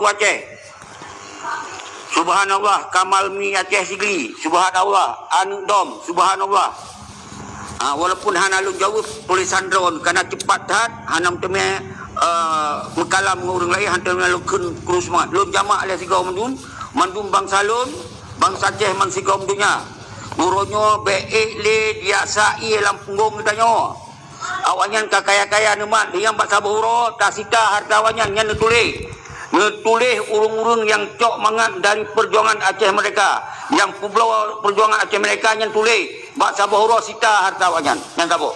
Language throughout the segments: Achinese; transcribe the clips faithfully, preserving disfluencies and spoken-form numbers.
Aceh. Subhanallah, Kamal Mi Aceh Sigli. Subhanallah, aneuk dom. Subhanallah. Ha, walaupun hana lôn jaweueb tulésan droeneuh, karena cepat that, hana meuteumé, eh, meukalam ngon ureuëng laén, hana meuteumé lôn kheun kru seumangat. Lôn jamak lé sigoe mandum, mandum bansa lôn, bansa Aceh ban sigom donya. Uroe nyoe bék ék lé diasa ié lam punggong geutanyoe. Awaknyan ka kaya-kaya neumat, nyang bak saboh uroe tasita hareuta awaknyan, nyan neutuléh. Neutuléh ureuëng-ureuëng nyang cok mangat dari peujuangan Aceh Merdeka, nyang peubloe peujuangan Aceh Merdeka, nyan tuléh. Bak saboh uroe sita hareuta awaknyan, nyan saboh.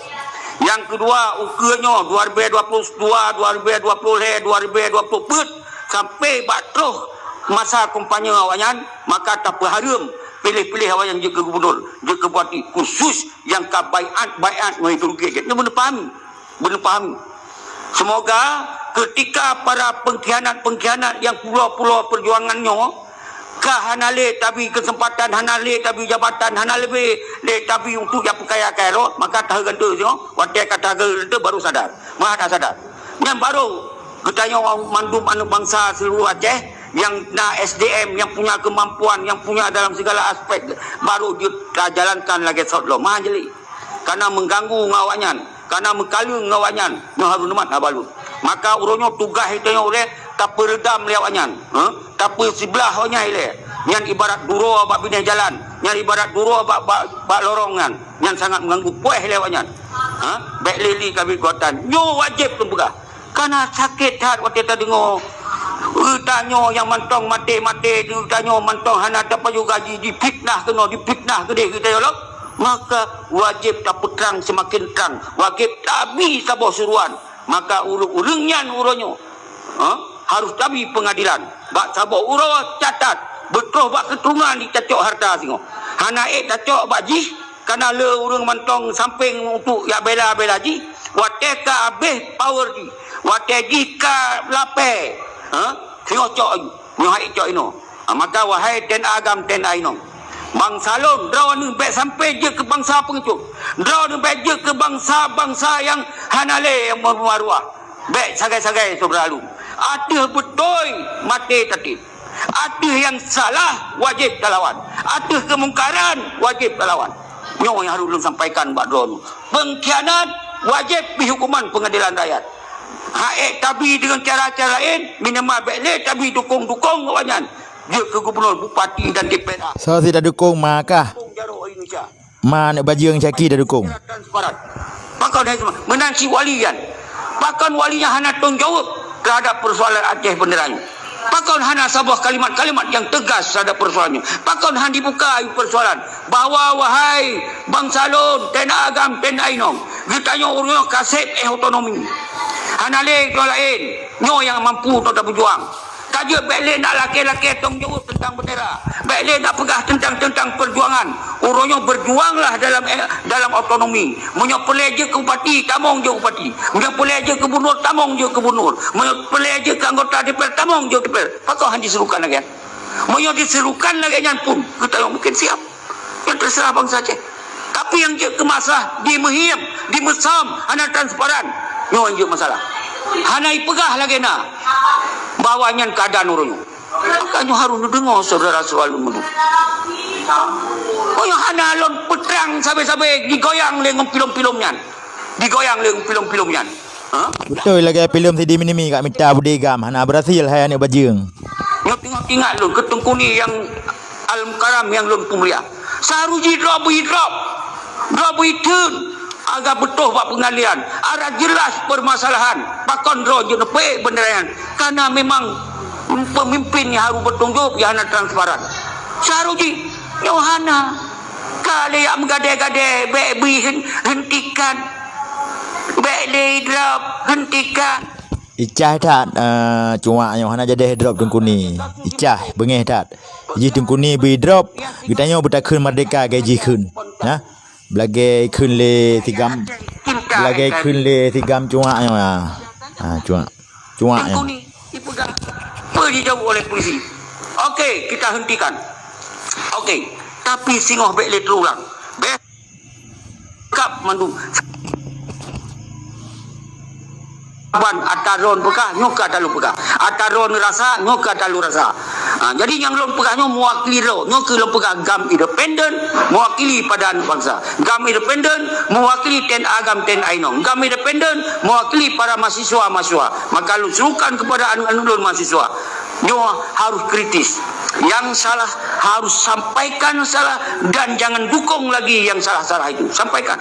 Nyang keudua, ukeue nyoe dua ribu dua puluh dua, dua ribu dua puluh lhée, dua ribu dua puluh peuet, sampai bak troh masa kampanye awaknyan, maka tapeuhareuem piléh-piléh awaknyan jeuet keu gubunur, jeuet keu bupati, khusus nyang ka baiat-baiat ngon ideologi jih. Nyoe beuneuh pahami. Beuneuh pahami. Semoga ketika para pengkhianat-pengkhianat nyang pulo-pulo perjuangan nyoe ka hana lé tabi kesempatan, hana lé tabi jabatan, hana lé, lé tabi untuk jak peukaya-kaya rot, maka tahe gantoe nyoe, watée ka tahe gantoe baru sadar. Meuhana sadar. Nyan baru geutanyoe mandum aneuk bansa seluruh Aceh nyang na S D M, nyang punya kemampuan, nyang punya dalam segala aspek, baru jeuet tajalankan lagée sot lom. Meuhan jeli. Kana mengganggu ngon awaknyan, kana meukaleueng ngon awaknyan, nyoe harôh neumat haba lôn. Maka uroe nyoe tugaih geutanyoe ulée tapeureudam lé awaknyan, ha? Tapeusiblah awaknyan ilée. Nyan ibarat duroe bak binéh jalan, nyan ibarat duroe bak, bak, bak lorong nyan, nyan sangat mengganggu, puéh lé awaknyan. Ha? Bék lé li kami keuatan. Nyoe wajéb lôn peugah. Kana sakét that watée tadeungoe, geutanyoe nyang mantong maté-maté, geutanyoe mantong hana tapajoh gaji, difitnah keunoe, difitnah keudeh geutanyoe lom. Maka wajéb tapeutrang seumaken trang, wajéb tabi saboh suruan. Maka ureuëng-ureuëng nyan uroe nyoe, ha, harôh tabi peungadilan. Bak saboh uroe catat, beutroh bak keuturonan jitacok hareuta singoh. Hana ék tacok bak jih, kana le ureuëng mantong sampéng untuk jak bela-bela jih. Watée ka habéh power jih, watée jih ka lapée, ha, singoh cok aju, nyoe hai cok inoe. Ha, maka wahai T N A GAM, T N A inong, bansa lôn, droeneuh bék sampé jeuet keu bansa peungeucut. Droeneuh bék jeuet keu bansa-bansa nyang hana lé nyang meuruah-ruah. Bék sagai-sagai, syedara lôn. Ateueh beutôi maté tatem. Ateueh nyang salah wajéb talawan. Ateueh keumungkaran wajéb talawan. Nyoe nyang harôh lôn sampaikan bak droeneuh. Peungkhianat wajéb bri huköman peungadilan rakyat. Hak ék tabi deungon cara-cara laén, minimal bék lé tabi dukong-dukong awaknyan jeuet keu gubunur, bupati dan D P R A. Soe sit tadukong makah. Dukong jaroe Indonesia. Ma aneuk bajeueng caki tadukong. Transparan. Pakon hai teuma? Meunan cit wali nyan. Pakon wali nyan hana tanggung jaweueb terhadap persoalan Aceh beuneuran nyoe? Pakon hana saboh kalimat-kalimat nyang teugas terhadap persoalan nyoe? Pakon han dibuka ié persoalan bahwa, wahai bansa lôn, T N A GAM, T N A inong, geutanyoe ureuëng nyoe ka seb éh otonomi. Hana lé droe laén, nyoe nyang mampu droe tapeujuang. Ka jeuet bék lé nak lakée-lakée tanggung jaweueb teuntang beundera. Bék lé nak peugah teuntang-teuntang peujuangan. Uroe nyoe beujuanglah dalam, eh, dalam otonomi. Meunyoe peureulée jeuet keu bupati, tamong jeuet keu bupati. Meunyoe peureulée jeuet keu gubunur, tamong jeuet keu gubunur. Meunyoe peureulée jeuet keu anggota D P R, tamong jeuet keu D P R. Pakon han diserukan lagée nyan? Meunyoe diserukan lagée nyan pun, geutanyoe mungken siap. Nyan teuseurah bansa Aceh. Tapi nyang jeuet keu masalah dimeuhiem, dimeusam, hana transparan. Nyoe nyang jeuet masalah. Hana ipeugah lagée na bahwa nyan keuadaan uroe nyoe. Maka nyoe harôh neudeungoe syedara-syedara lôn meunurot. Oh, nyoe hana lôn peutrang sabe-sabe digoyang lé ngon pilom-pilom nyan. Digoyang lé ngon pilom-pilom nyan. Ha? Beutôi lagée pilom Sidi Minimi ka mita beudé GAM hana beurhasil hai aneuk bajeueng. Nyoe teungoh ingat lôn keu Teungku Ni nyang Al-Mukarram nyang lôn peumulia. Saharôh jih droe bri drop. Droe bri theun. Agak beutôi bak peungadilan. Ada jelas permasalahan. Pakon droe jeuet neupeuék beuneuran nyan. Karena memang pemimpin nyang harôh bertanggung jawab nyang hana transparan. Saharôh jih nyoe hana. Ka lé jak meugadée-gadée, bék bri hen-, hentikan. Bék lé drop, hentikan. Icah that, eh, cuak nyoe hana jadeh drop Teungku Ni. Icah, beungéh that. Jih Teungku Ni bri drop, geutanyoe beutakheun merdeka lagée jih kheun. Nah, beulagée kheun lé si GAM, beulagée kheun lé si GAM cuak nyoe. Ha, cuak. Cuak nyoe. Teungku Ni dipeugah, peue dijaweueb oleh polisi. Okey, kita hentikan. Okey, tapi singoh bék lé teurulang. Bék kap mandum. Ban ata droe peugah, nyoe keu ata lôn peugah. Ata droe rasa, nyoe keu ata lôn rasa. Ha, jadi nyang lôn peugah nyoe mewakili droe, nyoe keu lôn peugah GAM independen, mewakili pada aneuk bangsa. GAM independen, mewakili TNA GAM TNI inong. GAM independen, mewakili para mahasiswa-mahasiswa. Maka lôn serukan kepada aneuk-aneuk lôn mahasiswa, nyoe harus kritis. Yang salah harus sampaikan salah dan jangan dukung lagi yang salah-salah itu. Sampaikan.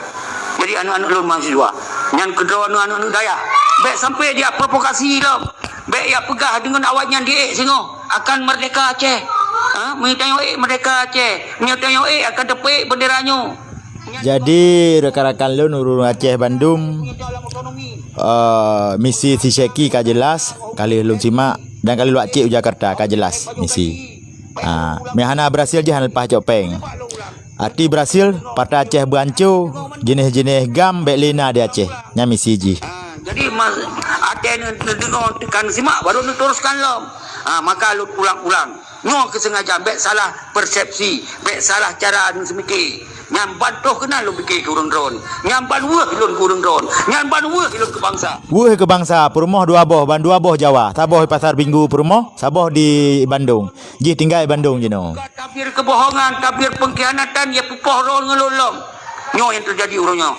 Jadi aneuk-aneuk lôn mahasiswa, nyan keudroe aneuk-aneuk dayah, bèk sampai jiprovokasi lom. Bèk jipeugah deungon awaknyan di ék singoh akan merdeka Aceh. Ha, meunyoe tanyoe ék merdeka Aceh, meunyoe tanyoe ék akan teupeu ék bendera nyoe. Jadi rakan-rakan lôn ureueng Aceh bandum, eh, misi si Syeki ka jelas, ka lheueh lôn simak dan ka lheueh lôn cek u Jakarta ka jelas misi. Ha, meuhana berhasil jih hana leupah cok péng. Arti berhasil, Partai Aceh beuanco, jeunèh-jeunèh GAM bèk lé na di Aceh. Nyan misi jih. Ha, jadi mas, Aceh neudeungoe kan simak baru neuteruskan lom. Ha, maka lôn ulang-ulang. Nyoe keusengaja bèk salah persepsi, bèk salah cara neuseumiké. Nyan ban troh keunan lôn piké keu ureueng droen. Nyan ban weueh lôn keu ureueng droen. Nyan ban weueh lôn keu bangsa. Weueh keu bangsa, peurumoh dua boh, ban dua boh Jawa. Saboh di Pasar Minggu peurumoh, saboh di Bandung. Jih tinggai Bandung jinoe. Tabir kebohongan, tabir pengkhianatan, ya pupoh droen ngon lôn lom. Nyoe nyang teujadi uroe nyoe.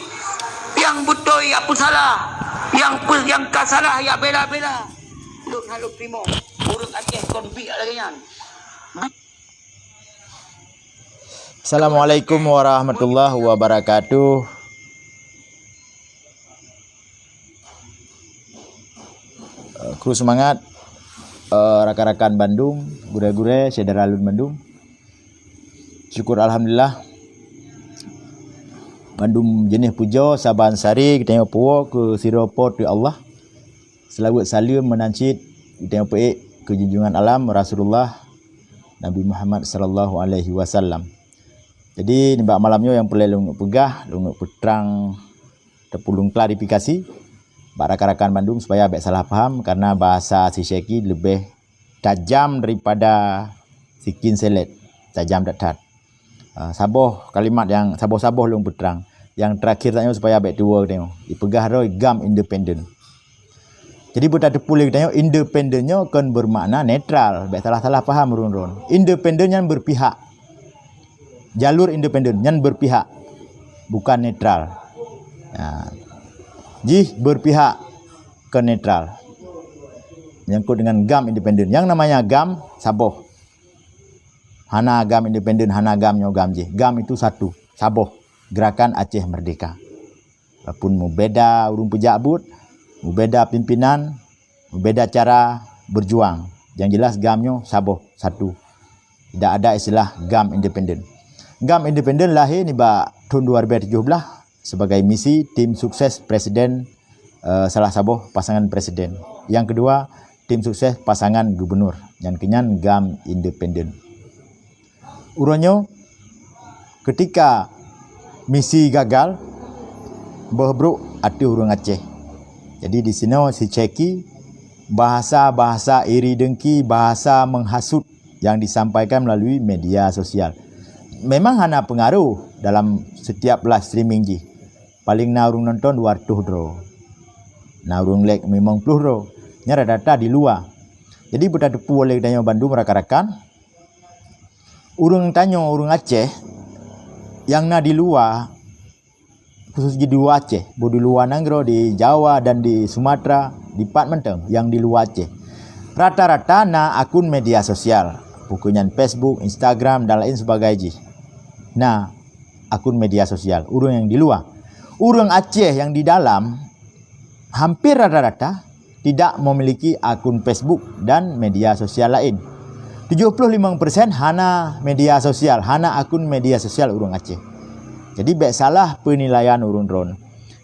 Nyang beutôi ya peusalah. Nyang pe-, nyang ka salah ya bela-bela. Lôn hana lôn teurimong. Ureueng Aceh kon biek lagèe nyan. Assalamualaikum warahmatullahi wabarakatuh. Eh, kru semangat, eh, rakan-rakan bandum, gurèe-gurèe, syedara lôn bandum. Syukur alhamdulillah. Bandum jeunèh pujoe saban sari geutanyoe puwoe keu sidroe Po teu Allah. Seulaweuet saleuem meunan cit geutanyoe peuék keu junjungan alam Rasulullah Nabi Muhammad sallallahu alaihi wasallam. Jadi nibak malam nyoe nyang peureulèe lôn peugah, lôn peutrang ataupun lôn klarifikasi bak rakan-rakan bandum supaya bèk salah paham, karena bahasa si Syeki leubeh tajam daripada sikin selet, tajam that-that. Ah, saboh kalimat nyang saboh-saboh lôn peutrang. Nyang terakhir tanyoe supaya bèk tuwoe tanyoe. Jipeugah droe GAM independen. Jadi, beutateupeue lé geutanyoe, independen nyoe kon bermakna netral. Bèk salah-salah paham ureueng droen. Independen nyan berpihak. Jalur independen nyan berpihak, bukan netral. Nah, jih berpihak ke netral. Menyangkut dengan GAM independen. Yang namanya GAM saboh. Hana GAM independen, hana GAM nyoe GAM jih. GAM itu satu, saboh, Gerakan Aceh Merdeka. Walaupun mubeda ureueng peujak buet, mubeda pimpinan, mubeda cara berjuang. Yang jelas GAM nyoe saboh, satu. Tidak ada istilah GAM independen. GAM independen lahé nibak thon dua ribèe tujoh blah sebagai misi tim sukses presiden, eh, salah saboh pasangan presiden. Yang kedua, tim sukses pasangan gubernur. Nyan keunyan GAM independen. Uroe nyoe, ketika misi gagal, boh brok ateueh ureueng Aceh. Jadi, di sinoe si Syeki, bahasa-bahasa iri dengki, bahasa menghasut yang disampaikan melalui media sosial. Memang hana pengaruh dalam setiap live streaming jih. Paling na ureueng nonton dua ratus droe. Na ureueng like limong ploh droe. Nyan rata-rata di luwa. Jadi, beutateupeue lé geutanyoe bandum rakan-rakan, ureueng tanyoe, ureueng Aceh nyang na di luwa, khusus di luwa Aceh, boh di luwa nanggroe, di Jawa dan di Sumatera, dipat mantong nyang di luwa Aceh. Rata-rata na akun media sosial, bukon nyan Facebook, Instagram, dan lain sebagainya jih. Na akun media sosial, ureueng nyang di luwa. Ureueng Aceh nyang di dalam, hampir rata-rata tidak memiliki akun Facebook dan media sosial lain. Tujuh puluh lima persen hana media sosial, hana akun media sosial ureueng Aceh. Jadi, bèk salah penilaian ureueng droen.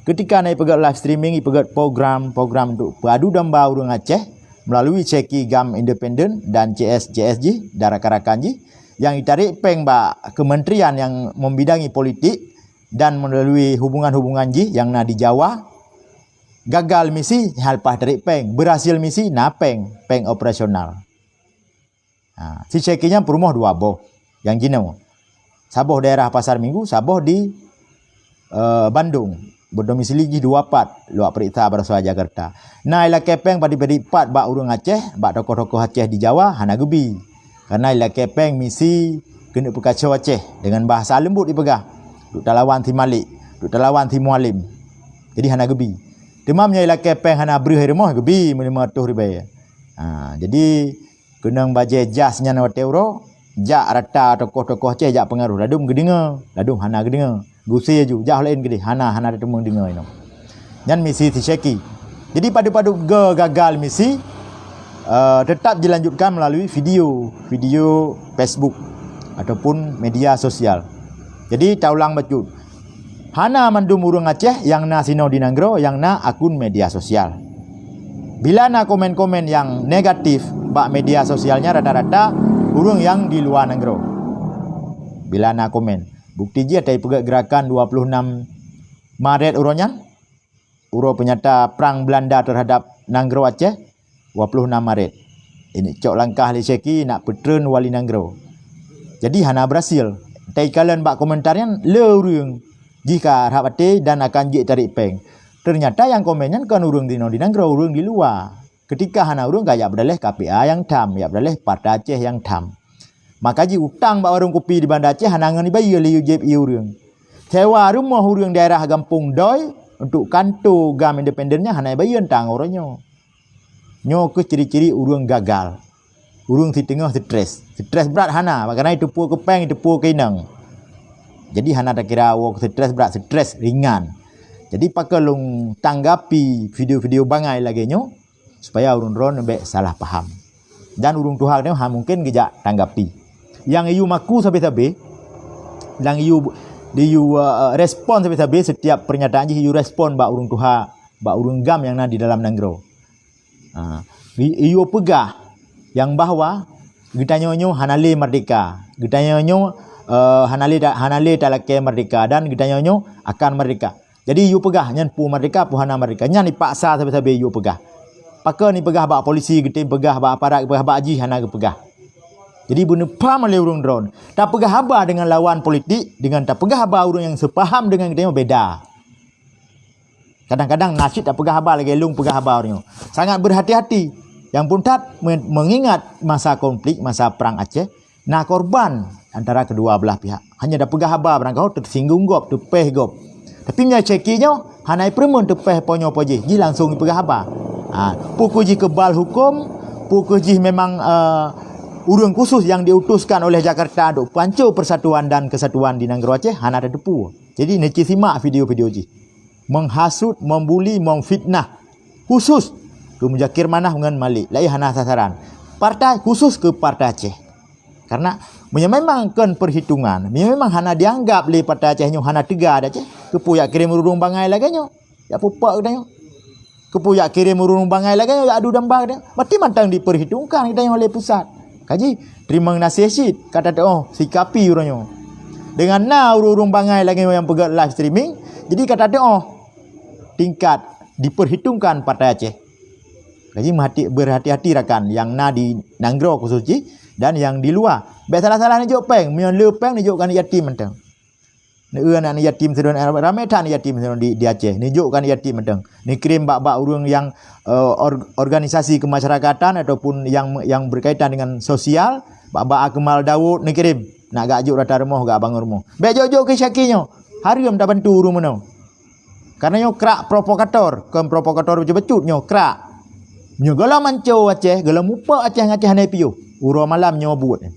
Ketika na ipeugèt live streaming, ipeugèt program-program untuk peuadu domba ureueng Aceh melalui Syeki GAM independen dan C S C S jih dan rakan-rakan jih nyang itarek péng bak kementerian nyang membidangi politik dan melalui hubungan-hubungan jih nyang na di Jawa, gagal misi, nyan leupah tarek péng, berhasil misi, na péng, péng operasional. Ha, si Syeki nyan peurumoh dua boh nyang jinoe. Saboh daerah Pasar Minggu, saboh di, eh, Bandung. Berdomisili jih di Wapat, luwat peuriksa baroesa Jakarta. Na ilakée péng padit-padit pat bak ureuëng Aceh, bak tokoh-tokoh Aceh di Jawa, hana geubi. Karena ilakée péng misi keuneuk peukaco Aceh, dengan bahasa leumbut ipeugah, "Duk talawan si Malik, duk talawan si Mualem." Jadi hana geubi. Teuma meunyoe ilakée péng hana breueh rumoh, geubi meulima reutôh ribée. Ha, jadi keunong bajée jas nyan watée uroe, jak rata tokoh-tokoh Aceh jak peungaroh, ladum geudeungoe, ladum hana geudeungoe. Geusie ju, jak laén keudeh, hana, hana teumeudeungoe inoe. Nyan misi si Syeki. Jadi padub-padub ge gagal misi, eh, tetap dilanjutkan melalui video, video Facebook ataupun media sosial. Jadi taulang bacut. Hana mandum ureuëng Aceh nyang na sinoe di nanggroe nyang na akun media sosial. Bila na komen-komen nyang negatif bak media sosial nyan, rata-rata ureuëng nyang di luwa nanggroe. Bila na komen, bukti jih ata ipeugét gerakan dua puluh enam Maret uroe nyan, uroe peunyata prang Belanda teuhadap nanggroe Aceh, dua puluh enam Maret. Ini cok langkah lé Syeki nak peutreun wali nanggroe. Jadi hana berhasil. Taikalon bak komentar nyan le ureuëng jih ka rhab até dan akan jeuet tarek péng. Ternyata nyang komen nyan kon ureuëng di nanggroe, ureuëng di luwa. Ketika hana ureuëng ka jak beudaleh K P A nyang tham, jak beudaleh Partai Aceh nyang tham. Maka jih utang bak warong kupi di Banda Aceh hana ngon ibayeue lé yue jieb ié ureuëng. Sewa rumoh ureuëng daerah Gampông Doi untuk kanto GAM independen nyan hana ibayeue tang uroe nyoe. Nyoe keuh ciri-ciri ureuëng gagal. Ureuëng siteungoh stres. Stres brat hana, karena iteupeue keu péng, iteupeue keu inong. Jadi hana takira woe keu stres brat, stres ringan. Jadi pakon lôn tanggapi video-video bangai lagée nyoe, supaya ureuëng droen bék salah paham. Dan ureuëng tuha nyoe ha mungken geujak tanggapi. Nyang iyue maku sabe-sabe, nyang iyue, iyue, eh, respon sabe-sabe setiap pernyataan jih iyue respon bak ureuëng tuha, bak ureuëng GAM nyang na di dalam nanggroe. Ha, i-, iyue peugah nyang bahwa geutanyoe nyoe hana lé merdeka. Geutanyoe nyoe, eh, hana lé ta-, hana lé talakée merdeka dan geutanyoe nyoe akan merdeka. Jadi iyue peugah nyan peue merdeka, peue hana merdeka. Nyan ipaksa sabe-sabe iyue peugah. Pakon ipeugah bak polisi, geutem peugah bak aparat, geupeugah bak jih hana geupeugah. Jadi beuneupham lé ureuëng droen. Tapeugah haba dengan lawan politik, dengan tapeugah haba ureuëng nyang seupaham dengan geutanyoe beda. Kadang-kadang na cit tapeugah haba lagée lôn peugah haba uroe nyoe. Sangat berhati-hati. Nyang phon that, me-, mengingat masa konflik, masa prang Aceh, na korban antara kedua belah pihak. Hanya tapeugah haba barangkaho teusinggung gob, teupéh gob. Tapi meunyoe Syeki nyoe, hana ipeureumeun teupéh po nyoe po jih, jih langsung ipeugah haba. Ha, peu kheueh jih keubal huköm, peu kheueh jih memang, eh, ureuëng khusus nyang diutuskan oleh Jakarta untuk panco persatuan dan kesatuan di nanggroe Aceh, hana tateupeue. Jadi neuci simak video-video jih. Menghasut, membuli, memfitnah. Khusus keu Muzakir Manaf ngon Malik, laén hana sasaran. Partai khusus keu Partai Aceh. Karena meunyoe memang kon perhitungan, meunyoe memang hana dianggap lé Partai Aceh nyoe hana teuga di Aceh, keupeue jak kirém ureuëng bangai lagée nyoe? Jak pupak geutanyoe. Keupeue jak kirém ureuëng bangai lagée nyoe, jak adu domba geutanyoe? Berarti mantong diperhitungkan geutanyoe lé pusat. Kaji, teurimong gaséh cit, ka tateuoh sikapi uroe nyoe. Dengan na ureuëng-ureuëng bangai lagée nyoe nyang peugét live streaming, jadi ka tateuoh tingkat diperhitungkan Partai Aceh. Kaji meuhati-, berhati-hati rakan nyang na di nanggroe khusus jih dan nyang di luwa. Bék salah-salah neujok péng, meunyoe le péng neujok keu aneuk yatim mantong. Neu-eu aneuk yatim sidroe, ramé that aneuk yatim sidroe di, di Aceh. Neujok keu aneuk yatim mantong. Neukirém bak-bak ureuëng nyang, eh, or-, organisasi kemasyarakatan ataupun nyang, nyang berkaitan dengan sosial, bak-bak Akmal Daud neukirém. Nak geujok rata rumoh, geubangun rumoh. Bék jok-jok keu Syeki nyoe. Hareuem tabantu ureuëng meunoe. Karena nyoe krak provokator, kon provokator bacut-bacut nyoe krak. Nyoe gohlom manco Aceh, gohlom mupak Aceh ngon Aceh hana piôh. Uroe malam nyoe buet.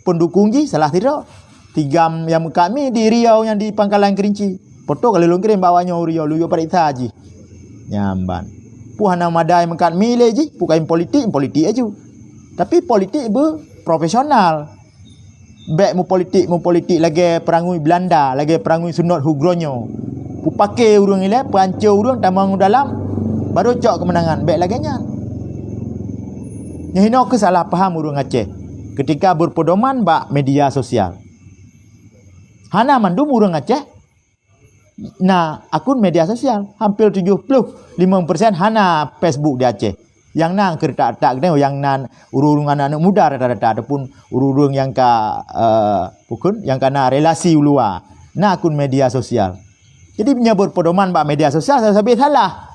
Pendukung jih salah sidroe. Tigam nyang meukat mi di Riau nyang di Pangkalan Kerinci. Foto ka lôn kirém bak awak nyoe u Riau, lôn yue pareksa jih. Nyan ban. Peue hana madai meukat mi lé jih, peue kayém politik, politik aju. Tapi politik beu profesional. Bék meupolitik-meupolitik lagée peurangui Belanda, lagée peurangui Sunot Hugronyo. Peupake ureuëng ilée, peuanco ureuëng tamong u dalam, barô cok keumeunangan. Bék lagée nyan. Nyoe hinoe keuh salah paham ureuëng Aceh ketika berpedoman bak media sosial. Hana mandum ureuëng Aceh na akun media sosial. Hampir tujuh puluh lima persen hana Facebook di Aceh. Nyang na keureutak-retak geutanyoe, nyang na ureuëng-ureuëng aneuk-aneuk muda rata-rata ataupun ureuëng-ureuëng nyang ka, eh, bukon, nyang ka na relasi u luwa, na akun media sosial. Jadi, meunyoe berpedoman bak media sosial, sabe-sabe salah.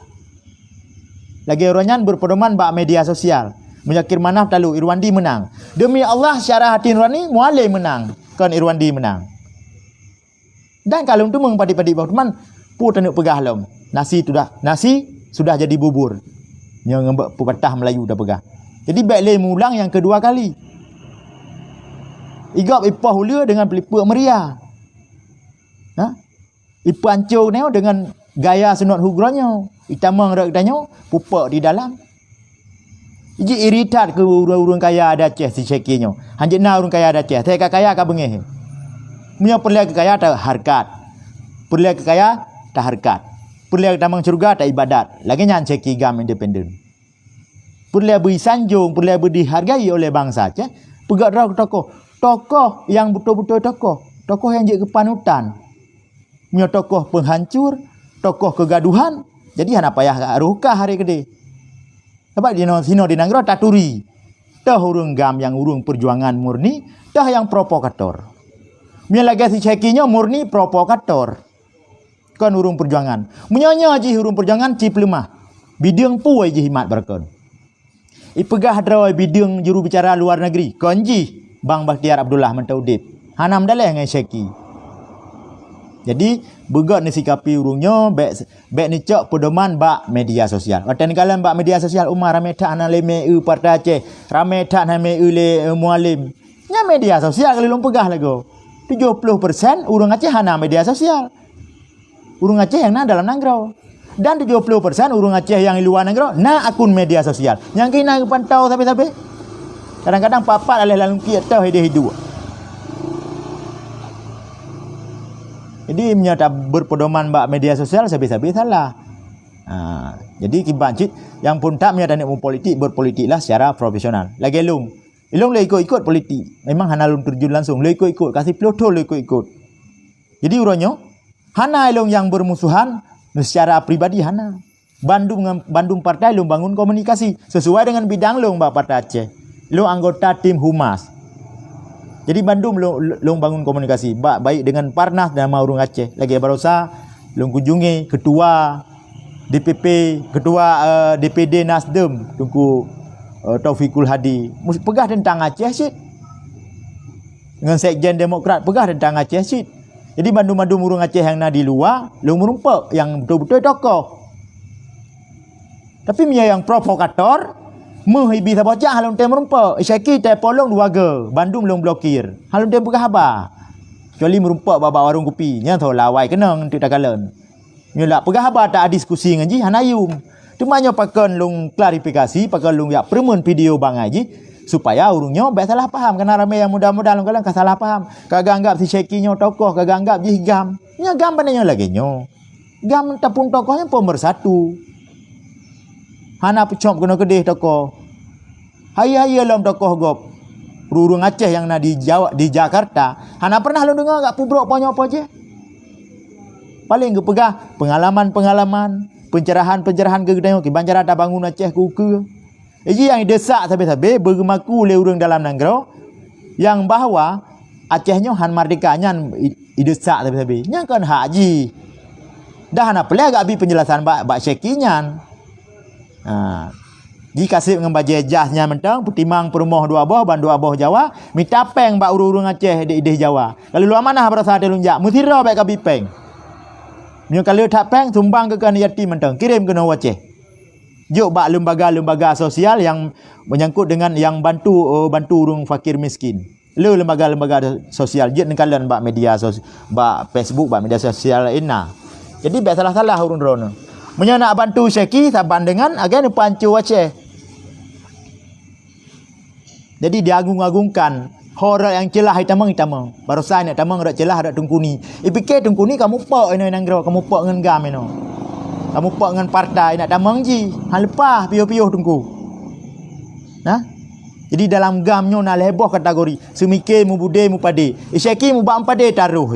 Lagée uroe nyan berpedoman bak media sosial. Muzakir Manaf talu, Irwandi menang. Demi Allah, secara hati nurani, Mualem menang, kon Irwandi menang. Dan ka lôn teumeung padit-padit boh teuma, peue taneuk peugah lom. Nasi sudah, nasi sudah jadi bubur. Nyoe ngon pepatah Melayu tapeugah. Jadi, bék lé meuulang nyang keudua kali. Igob ipoh uleue deungon peulipeuek meuria. Ha? Ipeuancô nyoe deungon gaya sunat hugroe nyoe. Itamong rot geutanyoe, pupok di dalam. Ji iri that keu ureuëng-ureuëng kaya di Aceh si Syeki nyoe. Hanjeuet na ureuëng kaya di Aceh. Teuka kaya ka beungéh. Meunyoe peureulée keu kaya ta hareukat. Peureulée keu kaya ta hareukat. Peureulée keu tamong syeuruga ta ibadat. Lagée nyan Syeki GAM independen. Peureulée beuisanjong, peureulée beudihargai oleh bansa Aceh. Peugah droe keu tokoh. Tokoh nyang beutôi-beutôi tokoh. Tokoh nyang jeuet keu panutan. Meunyoe tokoh penghancur, tokoh kegaduhan, jadi hana payah rôh kah hari keudeh. Sabab di sinoe di nanggroe taturi. Toh ureuëng GAM nyang ureuëng perjuangan murni, toh nyang provokator. Meunyoe lagée si Syeki nyoe murni provokator. Kon ureuëng perjuangan. Meunyoe nyoe jih ureuëng perjuangan cit peuleumah. Bideueng peue jih imat barakon. Ipeugah droe bideueng juru bicara luar negeri, kon jih Bang Bakhtiar Abdullah mantong udeb. Hana meudaléh ngon Syeki. Jadi, beugöt neusikapi ureuëng nyoe bék, bék neucok peudoman bak media sosial. Watée neukalon bak media sosial, uma ramé that hana lé meu partai Aceh, ramé that hana meu lé, eh, Mualem. Nyan media sosial ka lôn peugah lagoe. Tujoh ploh persen ureuëng Aceh hana media sosial. Ureuëng Aceh nyang na dalam nanggroe. Dan tujoh ploh persen ureuëng Aceh nyang di luwa nanggroe na akun media sosial. Nyang keuh na geupantau sabe-sabe. Kadang-kadang papat aléh lam kiet toh ideh iduek. Jadi, meunyoe ta berpedoman bak media sosial, sabe-sabe salah. Ha, jadi kiban cit, nyang phôn that meunyoe taneuk meupolitik, berpolitiklah secara profesional. Lagée lôn. Ilôn lé ikot-ikot politik. Memang hana lôn terjun langsung. Lé ikot-ikot, ka siplôh thôn lé ikot-ikot. Jadi, uroe nyoe, hana ilôn nyang bermusuhan secara pribadi, hana. Bandum ngon, bandum partai lôn bangun komunikasi sesuai dengan bidang lôn bak Partai Aceh. Lôn anggota tim humas. Jadi, bandum lôn, lôn bangun komunikasi, ba-, baik dengan Parnas dan ma ureuëng Aceh. Lagée barosa lôn kunjungi ketua D P P, ketua, eh, D P D Nasdem, Teungku, eh, Taufikul Hadi. Mus-, peugah teuntang Aceh cit. Ngon sekjen Demokrat peugah teuntang Aceh cit. Jadi, bandum-bandum ureuëng Aceh nyang na di luwa, lôn meurumpok nyang beutôi-beutôi tokoh. Tapi meunyoe nyang provokator, meuh ibi saboh cah hana lôn tem meurumpok. Syeki telepon lôn dua go, bandum lôn blokir. Hana lôn tem peugah haba. Kecuali meurumpok bak, bak warong kupi, nyan soe lawai keunong teuk takalon. Nyoe lak peugah haba ta diskusi ngon jih hana yum. Teuma nyoe pakon lôn klarifikasi, pakon lôn jak peureumeun video bangai jih, supaya ureuëng nyoe bék salah paham. Kana ramé nyang muda-muda lôn kalon ka salah paham. Ka geuanggap si Syeki nyoe tokoh, ka geuanggap jih GAM. Nyoe GAM pane nyoe lagée nyoe. GAM tapun tokoh nyan peumeursatu. Hana peucok keunoe keudeh tokoh. Hayeue-hayeue lom tokoh gob. Ureuëng Aceh nyang na di Jawa, di Jakarta, hana pernah lôn deungoe gak peubrok ponyoe poh jih. Paléng geupeugah peungalaman-peungalaman, pencerahan-pencerahan keu geutanyoe kiban cara tabangun Aceh keu ukeue. Iji nyang ideusak sabe-sabe beugeumaku lé ureuëng dalam nanggroe nyang bahwa Aceh nyoe han merdeka nyan i-, ideusak sabe-sabe. Nyan kon hak jih. Dah hana peureulée gak bi penjelasan bak, bak Syeki nyan. Ha. Jikaseb ngon bajée jas nyan mantong, peutimang peurumoh dua boh, ban dua boh Jawa, mita péng bak ureuëng-ureuëng Aceh di ideh Jawa. Lalu lôn amanah barosa teuh lôn jak, meusidroe bék kabi péng. Meunyoe ka le that péng, sumbang keu keuneuk yatim mantong, kirém keunoe u Aceh. Jok bak lembaga-lembaga sosial nyang menyangkut dengan nyang bantu, eh, bantu ureuëng fakir miskin. Le lembaga-lembaga sosial jeuet neukalon bak media sos-, bak Facebook, bak media sosial laén na. Jadi bék salah-salah ureuëng droeneuh. Meunyoe nak bantu Syeki saban dengan agai neupancu Aceh. Jadi diagung-agungkan, ho rot nyang ceulah itamong, itamong. Barosa neuk tamong rot ceulah rot Teungku Ni. Ipike Teungku Ni ka mupok inoe nanggroe, ka mupok ngon GAM inoe. Ka mupok ngon partai nak tamong jih. Han leupah piôh-piôh Teungku. Nah. Jadi dalam GAM nyoe na lhée boh kategori, seumike, mubude, mupade. Syeki mubak mupade taroh.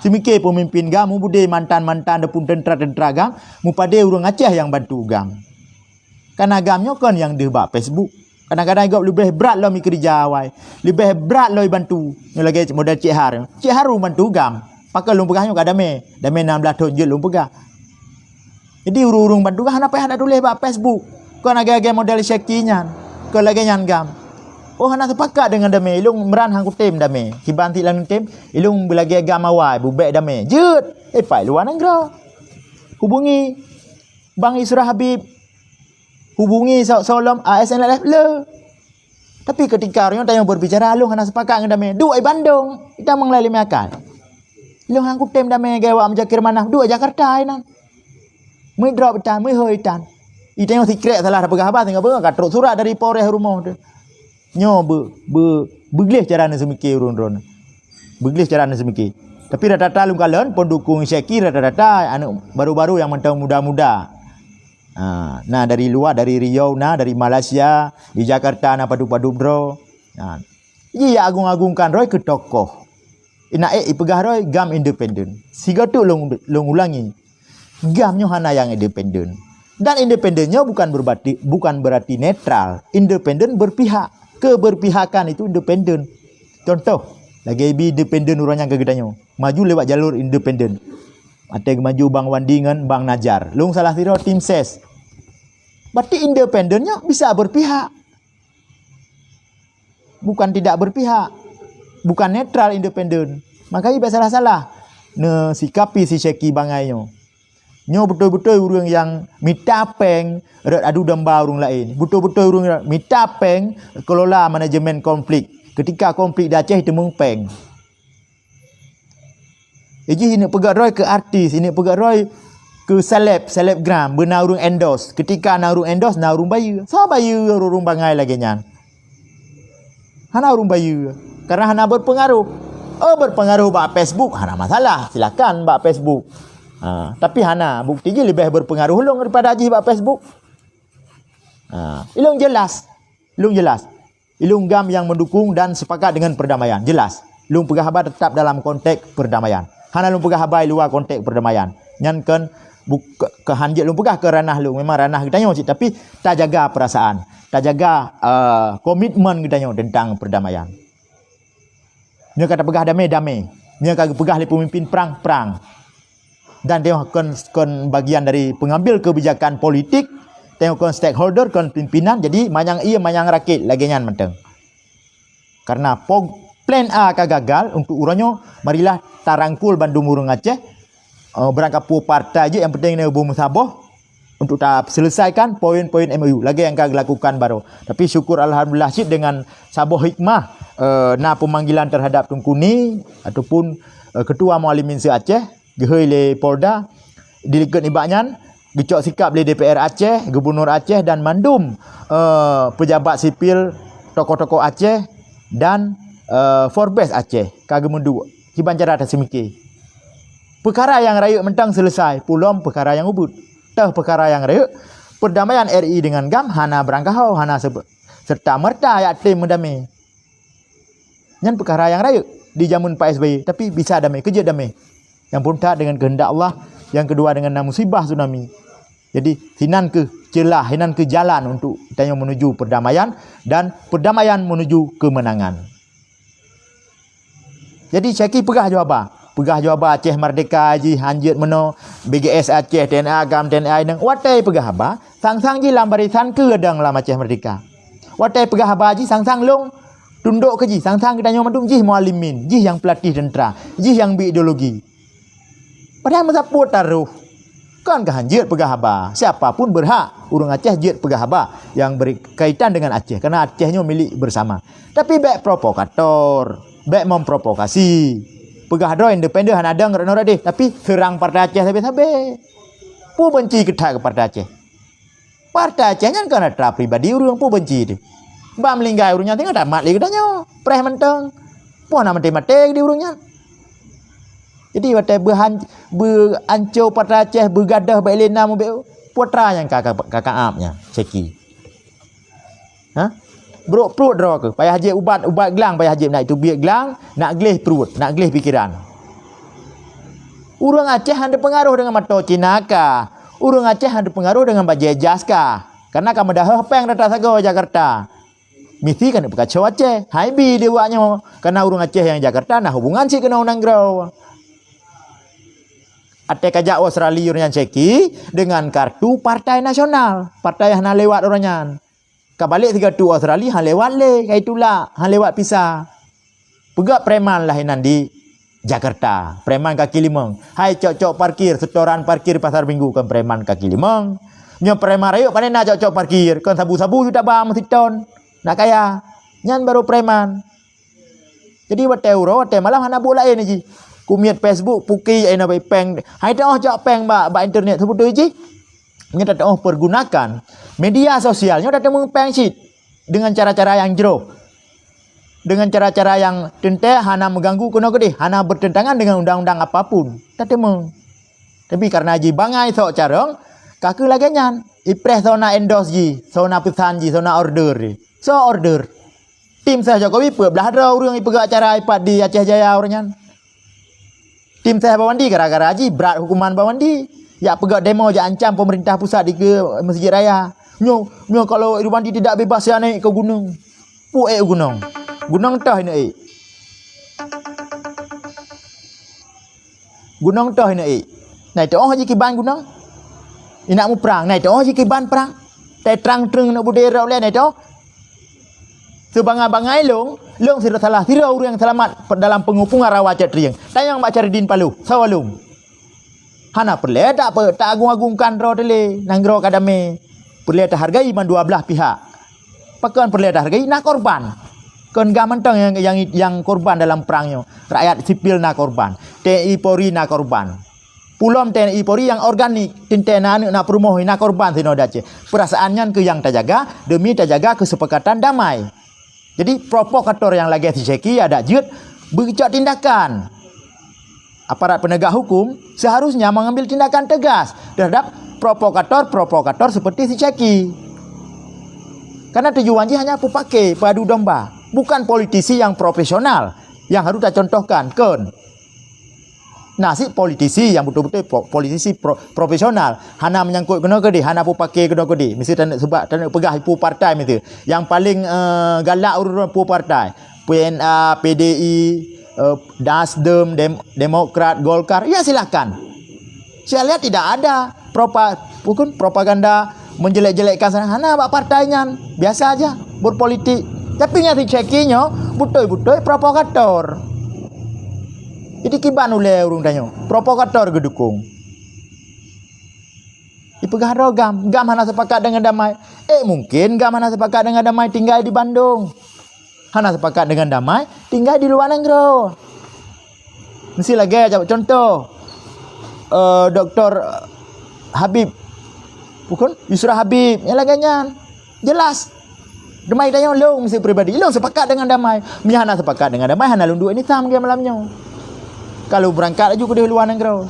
Seumike peumimpin GAM, mubude mantan-mantan ataupun teuntra-teuntra GAM, mupade ureuëng Aceh nyang bantu GAM. Karena GAM nyoe kon nyang deuh bak Facebook. Kadang-kadang gob leubeh brat lom ikeurija awai, leubeh brat lom ibantu. Nyoe lagée model Cik Har. Cik Har bantu GAM. Pakon lôn peugah nyoe ka damé. Damé nam blaih thon jeuet lôn peugah. Jadi ureuëng-ureuëng ban tugaih hana payah na tuléh bak Facebook. Kon lagée-lagée model Syeki nyan. Kon lagée nyan GAM. Oh, hana sepakat deungon damé. Ilôn meuran han kutem damé. Kiban sit lam tem, ilôn beulagée GAM awai, beubek damé. Jeuet. Eh, pai luwa nanggroe. Hubungi Bang Isra Habib. Hubungi Sa-, Solom A S N L F le. Tapi ketika ureuëng tanyoe berbicara, lôn hana sepakat ngon damé. Duek i Bandung, ita mengelai lima akal. Lôn han kutem damé gaya wak Muzakir Manaf, duek Jakarta inan. Mui drop itan, mui hoi itan. Ita nyoe sikrek salah peugah haba, tinggal peugah ka trok surat dari Polres rumoh tu. Nyoe be, be, beugleh cara neuseumiké ureuëng droe. Beugleh cara neuseumiké. Tapi rata-rata lôn kalon, pendukung Syeki rata-rata aneuk baru-baru yang mantong muda-muda. Ha, na dari luwa, dari Riau na, dari Malaysia, di Jakarta na padub-padub droe. Ha. Ji ya agung-agungkan droe keu tokoh. Ina ék ipeugah droe GAM independen. Sigoe teuk lôn, lôn ulangi. GAM nyoe hana nyang independen. Dan independen nyoe bukan berarti, bukan berarti netral. Independen berpihak. Keberpihakan itu independen. Contoh, lagée bi independen ureuëng nyang keu geutanyoe. Maju lewat jalur independen. Watée geumaju Bang Wandi ngon Bang Najar. Lôn salah sidroe tim ses. Berarti independen nyoe bisa berpihak. Bukan tidak berpihak. Bukan netral independen. Makanya biasa salah-salah neusikapi si Syeki bangai nyoe. Nyoe beutôi-beutôi ureuëng nyang mita péng rot adu domba ureuëng laén. Beutôi-beutôi ureuëng nyang mita péng kelola manajemen konflik. Ketika konflik di Aceh, teumeueng péng. Iji ini peugah droe ke artis, ini peugah droe ke seleb, selebgram, beuna ureuëng endorse. Ketika na ureuëng endorse, na ureuëng bayeue. Soe bayeue ureuëng bangai lagée nyan? Hana ureuëng bayeue. Karena hana berpengaruh. Oh, berpengaruh bak Facebook, hana masalah. Silakan bak Facebook. Ha, tapi hana. Bukti jih leubeh berpengaruh lôn daripada jih bak Facebook. Ha, ilôn jelas. Ilôn jelas. Ilôn GAM yang mendukung dan sepakat dengan perdamaian. Jelas. Lôn peugah haba tetap dalam konteks perdamaian. Hana lôn peugah haba di luwa konteks perdamaian. Nyan kon buk-, ke-, keuhan jeuet lôn peugah ke ranah lôn. Memang ranah geutanyoe cit, tapi tajaga perasaan. Tajaga, eh, komitmen geutanyoe tentang perdamaian. Nyoe ka tapeugah damé, damé. Nyoe ka geupeugah lé peumimpin prang, prang. Dan tanyoe kon, kon bagian dari pengambil kebijakan politik, tanyoe kon stakeholder, kon pimpinan, jadi manyang ie, manyang rakét, lagée nyan mantong. Karena po-, plan A ka gagal untuk uroe nyoe, marilah tarangkul bandum ureuëng Aceh, eh, beurangkapeue partai jih, yang penting na boh meusaboh untuk taselesaikan poin-poin M O U lagée nyang ka geulakukan baroe. Tapi syukur alhamdulillah cit dengan saboh hikmah, eh, na peumanggilan terhadap Teungku Ni ataupun, eh, Ketua Mualimin se-Aceh, geuhôi lé Polda, dilikot nibak nyan geucok sikap lé D P R Aceh, Gubernur Aceh dan mandum, eh, pejabat sipil, tokoh-tokoh Aceh dan, eh, Forbes Aceh ka geumeuduek kiban cara taseumiké. Peukara nyang rayeuk mantong seuleusai, pulom peukara nyang ubit. Teuh peukara nyang rayeuk, perdamaian R I dengan GAM hana beurangkaho, hana se-, serta-merta jak tem meudamé. Nyan peukara nyang rayeuk di jameun Pak S B Y, tapi bisa damé, keujeuet damé. Nyang phôn that dengan keuheundak Allah, nyang keudua dengan na musibah tsunami. Jadi, hinan keuh ceulah, hinan keuh jalan untuk tanyoe menuju perdamaian dan perdamaian menuju kemenangan. Jadi, Syaki peugah ju haba. Peugah ju haba Aceh Merdeka jih hanjeuet meunoe, B G S Aceh, T N A GAM, T N A inong. Watée peugah haba, sang-sang jih lam barisan keudong lam Aceh Merdeka. Watée peugah haba jih, sang-sang lông tundok keu jih, sang-sang geutanyoe mandum jih mualimin, jih nyang peulatéh teuntra, jih nyang bi ideologi. Padahai meusapeue taroh, kon keuh han jeuet peugah haba. Siapa pun berhak ureuëng Aceh jeuet peugah haba nyang berkaitan dengan Aceh, karena Aceh nyoe milék bersama. Tapi bék provokator, bék memprovokasi. Peugah droe independen hana dong rot-rot deh, tapi seurang Partai Aceh sabe-sabe. Peue benci keu that keu Partai Aceh? Partai Aceh nyan kon atra pribadi ureuëng, peue benci teuh. Bak meulinggai ureuëng nyan teungoh tamat lé geutanyoe. Preh mantong. Peue na maté-maté di ureuëng nyan. Jadi watée beuhan-, beuancô Partai Aceh, beugadoh bak ilée na mubeuet, peue atra nyang ka, ka, ka, ka ap nyan, Syaki. Ha? Brok pruet droe keuh, payah jép ubat, ubat glang payah jép, nak itu biet glang, nak gleh pruet, nak gleh pikeran. Ureuëng Aceh han teupeungaroh deungon mato Cina ka. Ureuëng Aceh han teupeungaroh deungon bajée jas ka. Karena ka meudahoh péng rata sagoe Jakarta. Misi ka neupeukaco Aceh. Hai bi di awak nyoe. Karena ureuëng Aceh nyang Jakarta na hubungan cit keunoe nanggroe. Watée ka jak u Australia uroe nyan Syeki deungon kartu Partai Nasional, partai hana lewat uroe nyan. Ka balek sigoe teuk u Australia, han lewat lé, ka itulak, han lewat visa. Peugah preman lah inan di Jakarta, preman kaki limong. Hai cok-cok parkir, setoran parkir Pasar Minggu kon preman kaki limong. Nyoe preman rayeuk pane na cok-cok parkir, kon sabu-sabu juta ba meusiton. Nak kaya. Nyan baru preman. Jadi watée uroe, watée malam hana buet laén jih. Kumiet Facebook, puki, eh, na péng. Hai teuh jak péng bak, bak internet, sebeutôi jih. Nyoe tateuoh pergunakan media sosial nyoe tateumeung péng cit deungon cara-cara nyang jroh, deungon cara-cara nyang teuntée hana meuganggu keunoe keudeh, hana bertentangan dengan undang-undang apapun. Tateumeung. Tapi karena jibangai sok carông, ka keuh lagée nyan. Ipreh soe na endorse jih, soe na peusan jih, soe na order jih. Soe order? Tim ses Jokowi peuet blaih droe ureuëng ipeugah acara ipat di Aceh Jaya uroe nyan. Tim ses Bawandi gara-gara jih brat hukuman Bawandi. Jak peugah demo, jak ancam pemerintah pusat dikeue Mesjid Raya. Nyoe, nyoe kalau Bawandi tidak bebas, saya naik ke gunung. Pu ék gunong. Gunong toh ineuk ék. Gunong toh ineuk ék. Nai toh jih kiban gunong. Inak muprang, nai toh jih kiban prang. Tai trang treung neuk budé rot lé nai toh. Seubangai-bangai lông, lông sidroe salah sidroe ureuëng seulamat dalam peungupungan rawa cot trieng. Tanyong bak Caridin Paloh, sawa lông. Hana peureulée tak pe-, tak agung-agungkan droe teuh lé, nanggroe ka damé. Peureulée tahargai ban dua blaih pihak. Pakon peureulée tahargai? Na korban. Kon gam mantong nyang, nyang, nyang korban dalam prang nyoe. Rakyat sipil na korban. T N I Polri na korban. Pulom T N I Polri nyang organik, teuntée na aneuëk na peurumoh na korban sinoe di Aceh. Peurasaan nyan keuh nyang tajaga demi tajaga keusepakatan damai. Jadi, provokator nyang lagée si Syeki adak jeuet beucok tindakan. Aparat peunegak hukum seharusnya mengambil tindakan tegas terhadap provokator-provokator seperti si Syeki. Karena tujuan jih hanya peupaké, peuadu domba, bukan politisi nyang profesional nyang harus tacontohkan, kon. Nasib politisi nyang beutôi-beutôi po-, politisi pro-, profesional, hana meunyangkot keunoe keudeh, hana peupaké keunoe keudeh. Meusti taneuk seubab, taneuk peugah peue partai meusti. Nyang paleng, eh, galak ureuëng peue partai. P N A, P D I, eh, Nasdem, Dem-, Demokrat, Golkar, ya silakan. Saya lihat tidak ada propa-, bukan propaganda menjelek-jelekkan sana. Hana bak partai nyan, biasa aja berpolitik. Tapi nyang si Syeki nyoe beutôi-beutôi provokator. Jadi kiban ulée ureuëng tanyoe, provokator geudukong. Ipeugah droe gam, gam hana sepakat dengan damai. Eh, mungkin gam hana sepakat dengan damai tinggai di Bandung. Hana sepakat dengan damai tinggai di luwa nanggroe. Meusti lagée, contoh, eh, Doktor Habib, bukan? Yusra Habib, nyang lagée nyan. Jelas. Damai tanyoe lông meusti pribadi. Lông sepakat dengan damai. Meunyo hana sepakat dengan damai, hana lôn duek nisa lagée malam nyoe. Ka lôn beurangkat laju keudeh luwa nanggroe.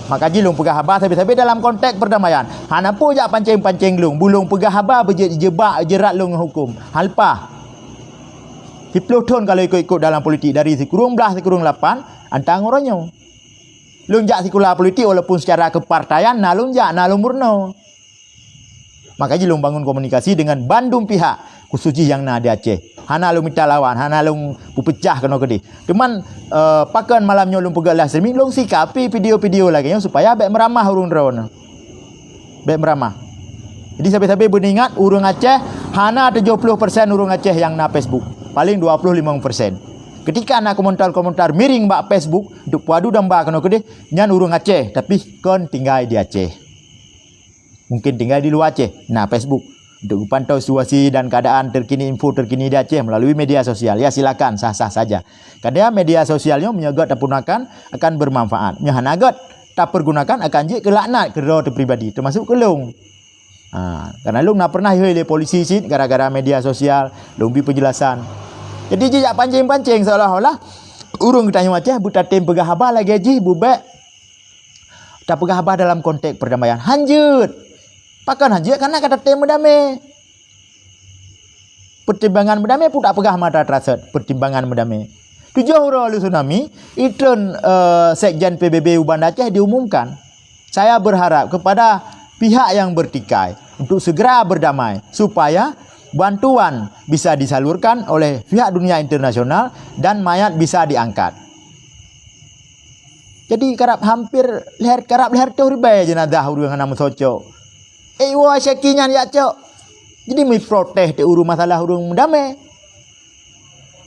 Maka jih lôn peugah haba sabe-sabe dalam konteks perdamaian. Hana peue jak panceng-panceng lông. Bulông peugah haba beujeuet jebak jerat lông ngon huköm. Hana leupah. Siplôh thon ka lôn ikot-ikot dalam politik dari sikureueng blaih sikureueng lapan, antang uroe nyoe. Lôn jak sikula politik walaupun secara kepartaian na lôn jak, na lôn meurunoe. Maka jih lôn bangun komunikasi dengan bandum pihak, khusus jih nyang na di Aceh. Hana lôn mita lawan, hana lôn peupeucah keunoe keudeh. Cuman, eh, pakon malam nyoe lôn peugah live streaming, lôn sikapi video-video lagée nyoe supaya bék meuramah ureuëng droeneuh. Bék meuramah. Jadi sabe-sabe beuneuingat, ureuëng Aceh hana tujoh ploh persen ureuëng Aceh nyang na Facebook. Paleng dua ploh limong persen. Ketika na komentar-komentar miring bak Facebook, untuk peuadu domba keunoe keudeh, nyan ureuëng Aceh, tapi kon tinggai di Aceh. Mungkin tinggai di luwa Aceh. Nah, Facebook. Untuk geupantoe situasi dan keadaan terkini, info terkini di Aceh melalui media sosial. Ya, silakan, sah-sah saja. Kadang media sosial nyoe meunyoe göt tapeuguna akan bermanfaat. Meunyoe hana göt tapeuguna akan jeuet keu laknat keu droe teuh pribadi, termasuk keu lông. Ha, karena lông na pernah ihôi lé polisi cit gara-gara media sosial, lông bi penjelasan. Jadi jih jak panceng-panceng seolah-olah ureuëng geutanyoe Aceh beutatem peugah haba lagée jih bubek tapeugah haba dalam konteks perdamaian. Hanjeuet. Pakon hanjeuet? Karena ka tatem meudamé. Pertimbangan meudamé pun tak peugah mata terasat pertimbangan meudamé. Tujoh uroe lheueh tsunami, itreun, eh, Sekjen P B B u Banda Aceh diumumkan. Saya berharap kepada pihak yang bertikai untuk segera berdamai supaya bantuan bisa disalurkan oleh pihak dunia internasional dan mayat bisa diangkat. Jadi karab hampir leher, karab leher toh ribèe jeunazah ureuëng hana meuso cok. Eh, woe syaki nyan jak cok. Jadi meuprotes teuh ureuëng masalah ureuëng meudamé.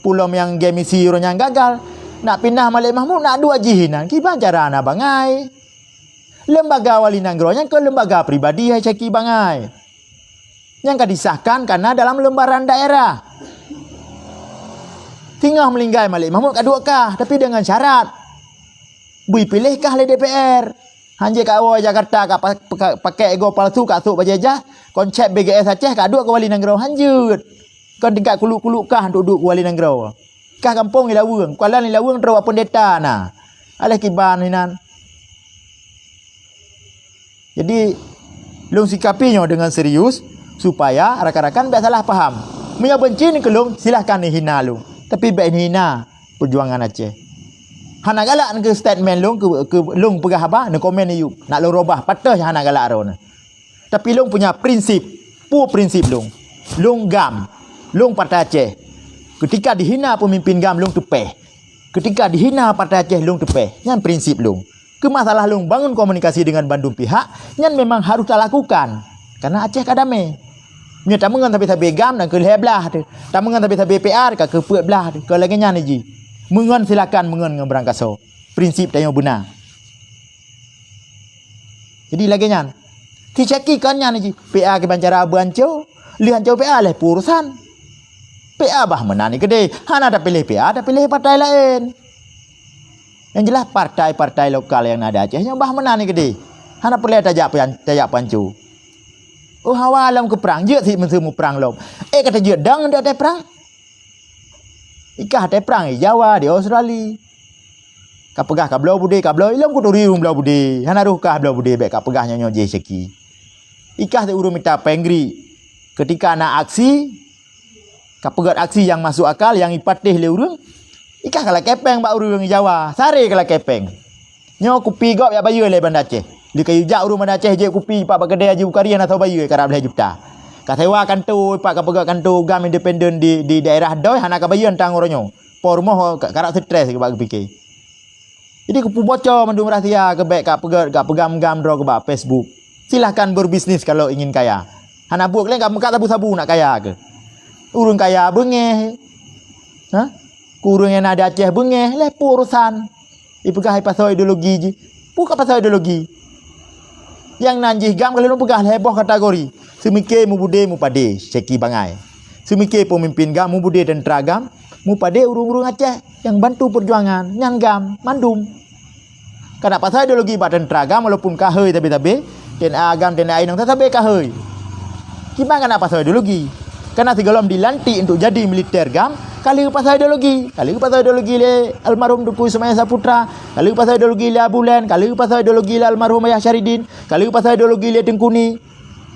Pulom nyang G M C uroe nyan gagal. Nak pindah Malik Mahmud nak duek jih inan. Kiban cara na bangai. Lembaga wali nanggroe nyan kon lembaga pribadi hai syaki bangai. Nyang ka disahkan kana dalam lembaran daerah. Singoh meulinggai Malik Mahmud ka duek kah, tapi dengan syarat. Bui piléh kah lé D P R. Hanjeuet ka woe Jakarta ka pa-, pa-, pakèk ego palsu ka sôk bajèe jah, konsep B G S Aceh ka duek keu wali nanggroe hanjeuet. Kon tingkat kuluk-kuluk kah untuk duek keu wali nanggroe. Kah gampông ilaweueng, kuala ilaweueng troh bak peundeta na. Aléh kiban inan. Jadi, lôn sikapi nyoe deungon serius, supaya rakan-rakan bèk salah paham. Meunyoe beunci ngon lôn, silahkan neuhina lôn. Tapi bèk neuhina peujuangan Aceh. Hana galak ngon statement lôn keu, keu lôn peugah haba, neukomen yub. Nak lôn robah, patéh hana galak droeneuh. Tapi lôn punya prinsip. Peue prinsip lôn? Lôn GAM. Lôn Partai Aceh. Ketika dihina pemimpin GAM, lôn teupèh. Ketika dihina Partai Aceh, lôn teupèh. Nyan prinsip lôn. Keu masalah lôn bangun komunikasi deungon bandum pihak, nyan memang harôh talakukan. Karena Aceh ka damé. Meunyoe tameungon sabe-sabe GAM dan keu lhèe blah teuh. Tameungon sabe-sabe P A ka keu peuet blah teuh. Keu lagèe nyan jih. Meungon silakan meungon ngon beurangkasoe. Prinsip tanyoe beuna. Jadi lagèe nyan. Ti syaki kon nyan jih. P A kiban cara beuanco, lheueh anco P A lheueh peue urusan. P A bah meunan keudéh. Hana tapiléh P A, tapiléh partai laén. Nyang jeulaih partai-partai lokal nyang na di Aceh nyoe bah meunan keudéh. Hana peureulèe tajak pian-, tajak panco. Oh hawa lom keu prang, jeuet sit meuseu muprang lom. Eh ka tajeuet dong di ateueh prang. Ikah teuprang di Jawa, di Australia. Ka peugah ka bloe budé, ka bloe ilom kuturi ureuëng bloe budé. Hana roh kah bloe budé, bèk ka peugah nyoe-nyoe jih syaki. Ikah teu ureuëng mita péng gri. Ketika na aksi, ka peugöt aksi nyang masuk akal, nyang ipatéh lé ureuëng. Ikah ka lakèe péng bak ureuëng Jawa, saré ka lakèe péng. Nyoe kupi gob jak bayeue lé Banda Aceh. Lé kayue jak ureuëng Banda Aceh jeuet kupi pat bak keudè Haji Bukhari hana soe bayeue karab lhèe juta. Ka sewa kanto, pat ka peugöt kanto GAM independen di, di daerah doi hana ka bayeue tang uroe nyoe. Po rumoh ka, karab stres bak geupiké. Jadi kupuboco mandum rahsia keu bèk ka peugöt, ka peugam-gam droe keu bak Facebook. Silahkan berbisnis kalau ingin kaya. Hana buet lé ka meukat sabu-sabu nak kaya keu. Ureuëng kaya beungèh. Ha? Keu ureuëng nyang na di Aceh beungèh, lé peue urusan. Ipeugah ipasoe ideologi jih. Peue ka pasoe ideologi? Nyang nan jih GAM ka lheueh lôn peugah lhèe boh kategori. Seumiké mubudé mupadé, syaki bangai. Seumiké peumimpin GAM mubudé teuntra GAM, mupadé ureuëng-ureuëng Aceh nyang bantu peujuangan, nyan GAM, mandum. Ka na pasoe ideologi bak teuntra GAM walaupun ka hôi sabe-sabe, TNA GAM, TNI inong sabe-sabe ka hôi. Kiban ka na pasoe ideologi. Karena sigohlom dilantik untuk jadi militer GAM, ka lheueh pasoe ideologi. Ka lheueh pasoe ideologi lé almarhum Teungku Ismail Saputra, ka lheueh pasoe ideologi lé Abu Len, ka lheueh pasoe ideologi lé almarhum Ayah Syaridin, ka lheueh pasoe ideologi lé Teungku Ni.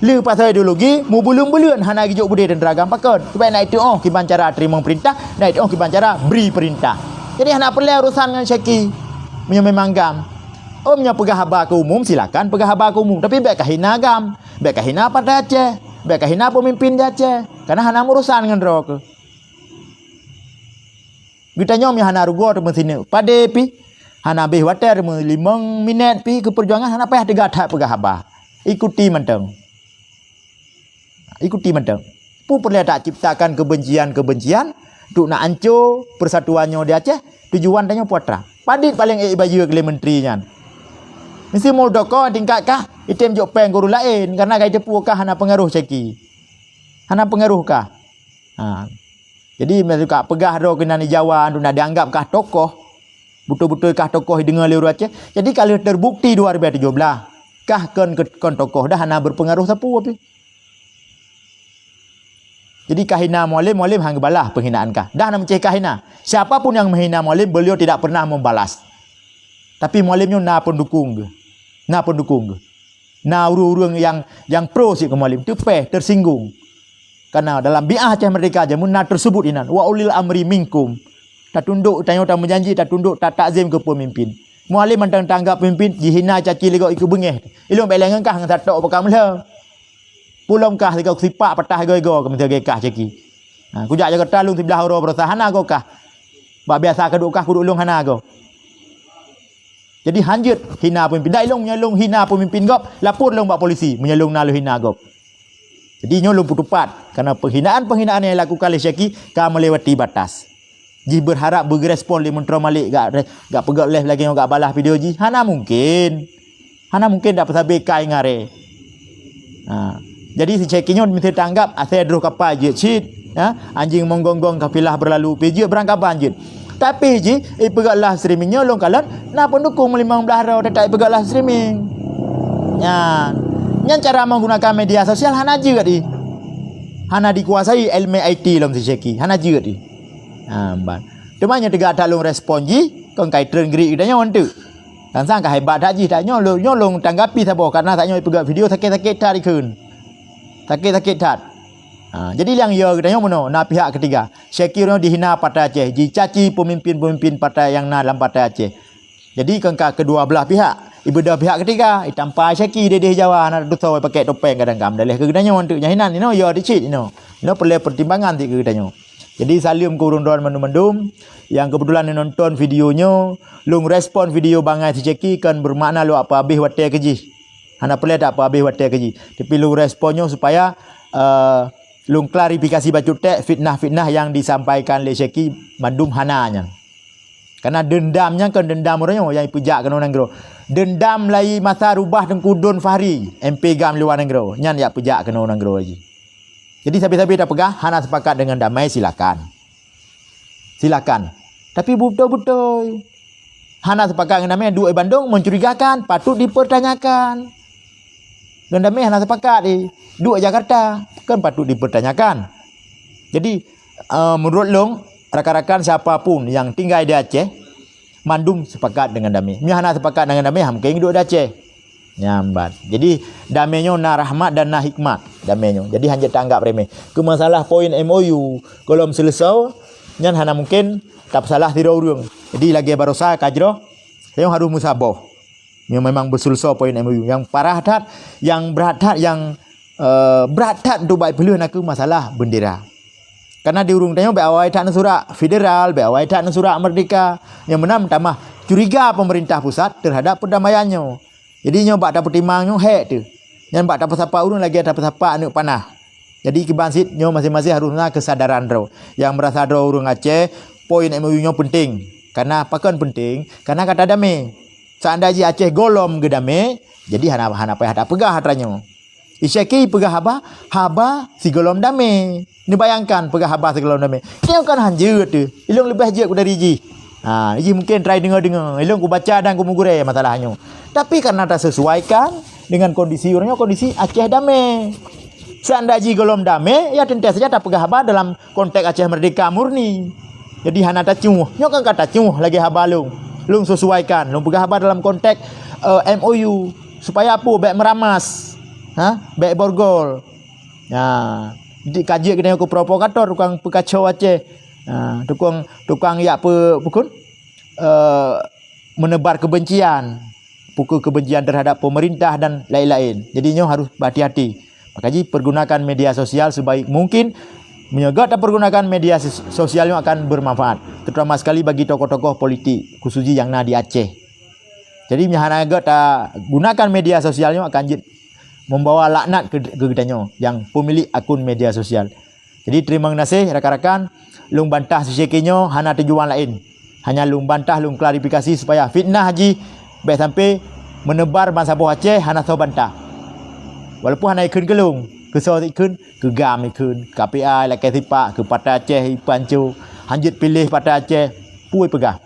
Lheueh pasoe ideologi, mubulon-bulon hana geujok beudé teuntra GAM pakon. Sebab na itu oh kiban cara teurimong peurintah, na itu oh kiban cara bri peurintah. Jadi hana peureulèe urusan ngon syaki. Meunyoe memang GAM. Oh, meunyoe peugah haba keu umum, silakan peugah haba keu umum. Tapi bèk ka hina GAM. Bèk ka hina Partai Aceh, bèk ka hina peumimpin di Aceh, karena hana meurusan ngon droe keuh. Geutanyoe meuhana rugoe teumeusineuk padé pih, hana abéh watèe teumeulimong minèt pih keu peujuangan, hana payah teuga that peugah haba. Ikuti mantong. Ikuti mantong. Peue peureulèe taciptakan keubencian-keubencian, untuk na anco peusatuan nyoe di Aceh, tujuan tanyoe peue atra. Padit paleng ék bayeue lé menteri nyan. Meusti meudoko tingkat kah, item jok péng guru laén, karena ka iteupeue kah hana peungaroh syaki. Hana peungaroh kah. Ha. Jadi, meunyoe ka peugah droe keunan di Jawa, untuk na dianggap kah tokoh, beutôi-beutôi kah tokoh ideungoe lé ureuëng Aceh. Jadi, ka lheueh terbukti dua ribu tujuh belas, kah kon, kon tokoh dah hana berpengaruh sapeue pih. Jadi kahina Mualem, Mualem han geubalah penghinaan kah. Dah na meucéh kahina. Siapa pun yang menghina Mualem, beliau tidak pernah membalas. Tapi Mualem nyoe na pendukung geuh. Na pendukung geuh. Na ureuëng-ureuëng nyang, nyang pro cit keu Mualem. Teupeh, tersinggung. Karena dalam Bi'ah Aceh Merdeka jameun na tersebut inan, "Wa ulil amri minkum." Tatundok, tanyoe tameujanji, tatundok, tatakzim keu peumimpin. Mualem mantong tanggap peumimpin, jihina caci lé gob ikeu beungéh. Ilôn bèk lé ngon kah ngon satok baka meulhö. Pulom kah sigoe sipak patah igoe-igoe keu miseue kah caki. Ha, kujak Jakarta lôn siblah uroe baroesa hana goe kah. Bak biasa keuduek kah keuduek lôn hana goe. Jadi hanjeuet hina peumimpin. Dak ilong meunyoe lôn hina peumimpin gob, lapor lôn bak polisi meunyoe lôn na lôn hina gob. Jadi nyoe lôn peutupat, karena penghinaan-penghinaan yang dilakukan lé Syeki ka melewati batas. Jih berharap beugeurespon lé Meuntroe Malik gak re-, gak peugah leh lagée nyoe gak balah video jih. Hana mungkin. Hana mungkin dak peusabe kai ngaré. Ha. Jadi si Syeki nyoe meusti tanggap asai droe kapai jeuet cit. Ha? Anjing menggonggong kafilah berlalu, pi jeuet beurangkaban jeuet. Tapi jih, ipeugah live streaming nyoe lôn kalon na pendukung limong blaih droe teutap ipeugah live streaming. Nyan. Nyan cara menggunakan media sosial hana jeuet ih. Hana dikuasai ilmu I T lom si Syeki. Hana jeuet ih. Ha, ban. Teuma nyoe teuga that lôn respon jih, kon kai treun geurik geutanyoe enteuk. Sang-sang ka hebat that jih that nyoe, lôn, nyoe lôn tanggapi saboh, karena that nyoe ipeugah video sakét-sakét that ikheun. Sakét-sakét that. Ha, jadi nyang yo geutanyoe meunoe, na pihak ketiga. Syeki nyoe dihina Partai Aceh, jicaci pemimpin-pemimpin partai nyang na lam Partai Aceh. Jadi kon ka kedua belah pihak. Ibeudôh pihak ketiga, itampa Syeki di, di Jawa, hana tutoe pakai topeng kadang ka meudaléh keu geutanyoe enteuk nyan hinan, inoe yo dicit inoe. Inoe peureulée pertimbangan cit keu geutanyoe. Jadi saleuem keu ureuëng droen mandum-mandum yang kebetulan nonton video nyoe, lôn respon video bangai si Syeki kon bermakna lôn apa habéh watée keu jih. Hana peureulée tak apa habéh watée keu jih. Tapi lôn respon nyoe supaya, eh, lôn klarifikasi bacut ték fitnah-fitnah yang disampaikan lé Syeki mandum hana nyan. Karena dendam nyan kon dendam uroe nyoe nyang ipeujak keunoe nanggroe. Dendam lai masa rubah Teungku Don Fahri, M P GAM luwa nanggroe. Nyan jak peujak keunoe nanggroe jih. Jadi sabe-sabe tapeugah hana sepakat dengan damai, silakan. Silakan. Tapi beutôi-beutôi. Hana sepakat ngon damai duek i Bandung mencurigakan, patut dipertanyakan. Ngon damai hana sepakat, eh, duek Jakarta, kan patut dipertanyakan. Jadi, eh, menurut lôn, rakan-rakan siapa pun yang tinggai di Aceh, mandum sepakat dengan damai. Meunyoe hana sepakat dengan damai, han mungken duek di Aceh. Nyan ban. Jadi, damai nyoe na rahmat dan na hikmat. Damai nyoe. Jadi, hanjeuet tanggap remeh. Keu masalah poin M O U, golom seuleusoe, nyan hana mungken tapeusalah sidroe ureuëng. Jadi, lagée barosa ka jroh, nyoe harôh meusaboh. Nyoe memang beuseuleusô poin M O U. Nyang parah that, nyang brat that, nyang, eh, brat that untuk bak peuleueh nakeuh masalah bendera. Karena di ureuëng tanyoe bék awai that neusurak federal, bék awai that neusurak merdeka. Nyang meunan meutamah curiga pemerintah pusat terhadap perdamaian nyoe. Jadi nyoe bak tapeutimang nyoe hék teuh. Nyan bak tapeusapa ureuëng lagée tapeusapa aneuëk panah. Jadi kiban cit nyoe maséng-maséng harôh na keusadaran droe. Nyang meurasa droe ureuëng Aceh, poin M O U nyoe penting. Karena pakon penting? Karena ka tadamé. Seandai jih Aceh golom geudamé, jadi hana, hana payah tapeugah atra nyoe. Isyaki peugah haba, haba sigolom damé. Neubayangkan peugah haba sigolom damé. Nyoe kan hanjeuet teuh. Ilong leubeh jeuet ku dari jih. Ha, jih mungkin trai deungoe-deungoe. Ilong kubaca dan kumugurée masalah nyoe. Tapi karena tasesuaikan dengan kondisi ureuëng nyoe, kondisi Aceh damé. Seandai jih golom damé, ya teuntée saja tapeugah haba dalam konteks Aceh Merdeka murni. Jadi hana tacuh. Nyoe kan ka tacuh lagée haba lôn. Lôn sesuaikan, lôn peugah haba dalam konteks, eh, M O U supaya apa? Bék meuramas. Ha? Bék borgol. Ya. Di kajiek keunoe keu provokator, tukang peukaco Aceh. Ha, tukang, tukang yak pe, pukon? Eh, menebar kebencian, pukul kebencian terhadap pemerintah dan lain-lain. Jadi nyoe harus berhati-hati. Maka jih pergunakan media sosial sebaik mungkin. Meunyoe göt tapergunakan media sos-, sosial nyoe akan bermanfaat, terutama sekali bagi tokoh-tokoh politik, khusus jih nyang na di Aceh. Jadi meunyoe hana göt tagunakan media sosial nyoe akan jeuet membawa laknat keu, keu geutanyoe nyang pemilik akun media sosial. Jadi, terima gaséh rakan-rakan, lôn bantah si Syeki nyoe hana tujuan laén. Hanya lôn bantah, lôn klarifikasi supaya fitnah jih bék sampai meunebar bansaboh Aceh hana soe bantah. Walaupun hana ikheun keu lôn, keu soe ikheun, keu GAM ikheun, keu K P I, lakée sipak, keu Partai Aceh ipanco, hanjeuet piléh Partai Aceh, peue peugah.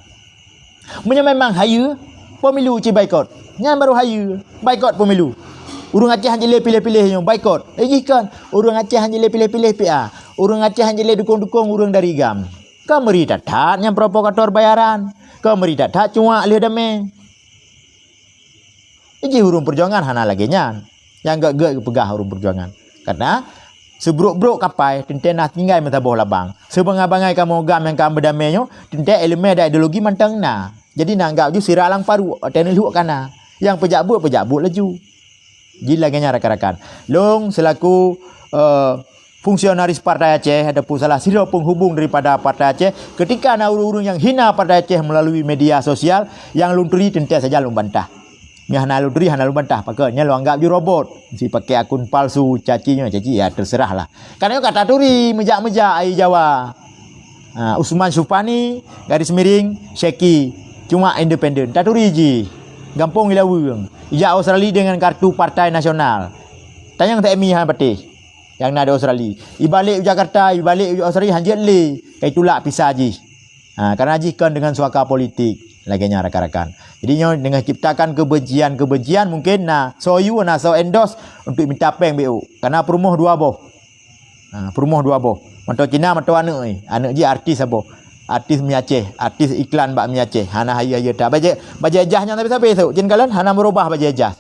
Meunyoe memang hayeue, pemilu cit baikot. Nyan baru hayeue, baikot pemilu. Ureuëng Aceh hanjeuet lé piléh-piléh nyoe, baikot. Eh, jih kon, ureuëng Aceh hanjeuet lé piléh-piléh P A. Ureuëng Aceh hanjeuet lé dukong-dukong ureuëng dari GAM. Ka meuri that-that nyang provokator bayaran. Ka meuri that-that cuak lheueh damé. Jih ureuëng peujuangan hana lagée nyan. Nyang gét-gét geupeugah ureuëng peujuangan. Karena seubrok-brok kapai teuntée na tinggai meusaboh labang. Seubangai-bangai kamoe GAM nyang ka meudamé nyoe, teuntée iéleumé dan ideologi mantong na. Jadi na anggab ju sira lam paruek, watée neulhok ka na. Nyang peujak buet, peujak buet laju. Jih lagée nyan rakan-rakan. Lôn selaku, eh, fungsionaris Partai Aceh ataupun salah sidroe penghubung daripada Partai Aceh, ketika na ureuëng-ureuëng nyang hina Partai Aceh melalui media sosial, nyang lôn turi teuntée saja lôn bantah. Nyang hana lôn turi hana lôn bantah, pakon nyan lôn anggap ju robot. Si pakai akun palsu, caci nyoe, caci, ya, terserah lah. Karena nyoe ka taturi meujak-meujak ai Jawa. Ha, Usman Syufani, garis miring, Syeki, cuma independen. Taturi jih. Gampông Ilaweueng. Ijak Australia dengan kartu Partai Nasional. Tanyong Taimi hana patéh. Nyang na di Australia. Ibalek u Jakarta, ibalek u Australia, hanjeuet lé. Kai tulak visa jih. Ha, karena jih kon dengan suaka politik. Lagée nyan rakan-rakan. Jadi nyoe dengan ciptakan kebencian-kebencian mungkin na soe yue, na soe endorse untuk minta péng B O. Karena peurumoh dua boh. Ha, peurumoh dua boh. Mantong Cina, mantong aneuëk, eh. Aneuëk jih artis saboh. Artis mi Aceh, artis iklan bak mi Aceh. Hana hayeue-hayeue that. Bajée, bajée jas nyang sabe-sabe sôk. Jén kalon hana meurubah bajée jas.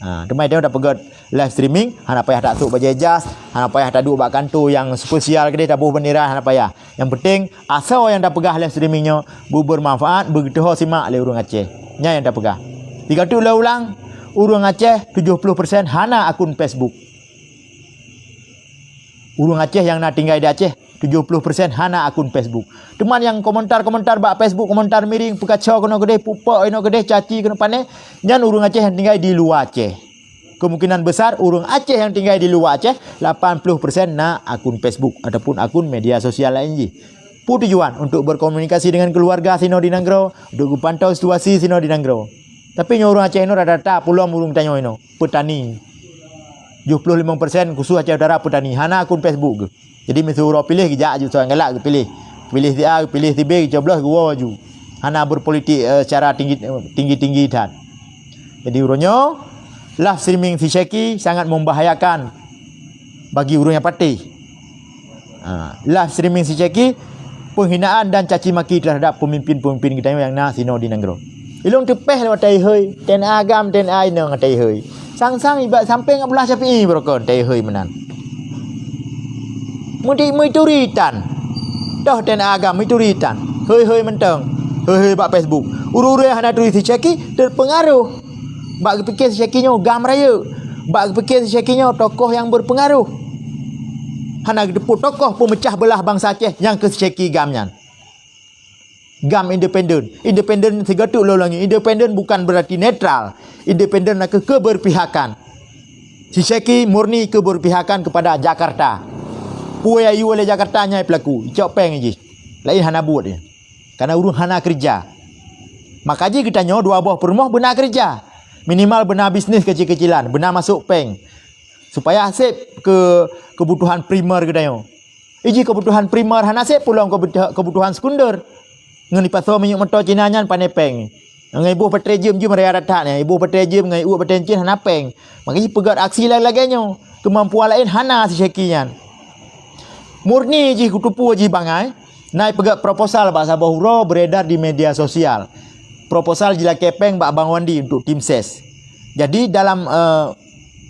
Ha, teuma tanyoe tapeugét live streaming, hana payah tasôk bajée jas, hana payah taduek bak kantô nyang spesial keudeh taboh bendera, hana payah. Nyang penting, asoe nyang tapeugah live streaming nyoe beubermanfaat, beugeutuho simak lé ureuëng Aceh. Nyan nyang tapeugah. Tiga tu lé ulang, ureuëng Aceh tujoh ploh persen hana akun Facebook. Ureuëng Aceh nyang na tinggai di Aceh, tujoh ploh persen hana akun Facebook. Teuma nyang komentar-komentar bak Facebook, komentar miring, peukaco keunoe keudeh, pupok inoe keudeh, caci keunoe pane, nyan ureuëng Aceh nyang tinggai di luwa Aceh. Kemungkinan besar ureuëng Aceh nyang tinggai di luwa Aceh, lapan ploh persen na akun Facebook ataupun akun media sosial laén jih. Peue tujuan? Untuk berkomunikasi dengan keluarga sinoe di nanggroe, untuk geupantau situasi sinoe di nanggroe. Tapi nyoe ureuëng Aceh nyoe rata-rata pulom ureuëng tanyoe nyoe, peutani. Tujoh ploh limong persen khusus Aceh Utara peutani, hana akun Facebook geuh. Jadi, miseue uroe piléh, geujak aju soe nyang galak geupiléh. Piléh si A, piléh si B, geucoblos geuwoe aju. Hana berpolitik, eh, secara tinggi, tinggi-tinggi that. Jadi, uroe nyoe, live streaming si Syeki sangat membahayakan bagi ureuëng nyang patéh. Ha, live streaming si Syeki, penghinaan dan caci maki terhadap pemimpin-pemimpin geutanyoe nyang na sinoe di nanggroe. Ilôn teupéh lé watée ihôi, T N A agam, T N A inong watée ihôi. Sang-sang ibat sampoe ngon Abdullah Syafi'i beurokon watée ihôi meunan. Meuti-, meuturi tan. Toh T N A agam meuturi tan. Hôi-hôi mantong. Hôi-hôi bak Facebook. Ureuëng-ureuëng nyang hana turi si Syeki terpengaruh. Bak geupike si Syeki nyoe gam rayeuk. Bak geupike si Syeki nyoe tokoh nyang berpengaruh. Hana geuteupeue tokoh peumeucah beulah bansa Aceh nyang keu si Syeki gam nyan. Gam independen. Independen sigoe teuk lôn ulangi. Independen bukan berarti netral. Independen na keu keberpihakan. Si Syeki murni keberpihakan kepada Jakarta. Peue nyang yue lé Jakarta nyan peulaku. Icok péng jih. Laén hana buet jih. Karena ureuëng hana keureuja. Maka jih geutanyoe dua boh peurumoh beuna keureuja. Minimal beuna bisnis kecil-kecilan, beuna masôk péng. Supaya sép keu keubutuhan primer geutanyoe. Iji keubutuhan primer hana sép pulom keubutuh-, keubutuhan sekunder. Ngon ipasoe minyeuk moto Cina nyan pane péng. Ngon iboh baterai jeuem-jeuem raya that-that nyan, iboh baterai jeuem ngon iwuek baterai encin hana péng. Maka jipeugét aksi lagée-lagée nyoe. Keumampuan laén hana si Syeki nyan. Murni jih kuteupue jih bangai, na ipeugét proposal bak saboh uroe beredar di media sosial. Proposal jilakée péng bak Bang Wandi untuk tim ses. Jadi dalam, eh,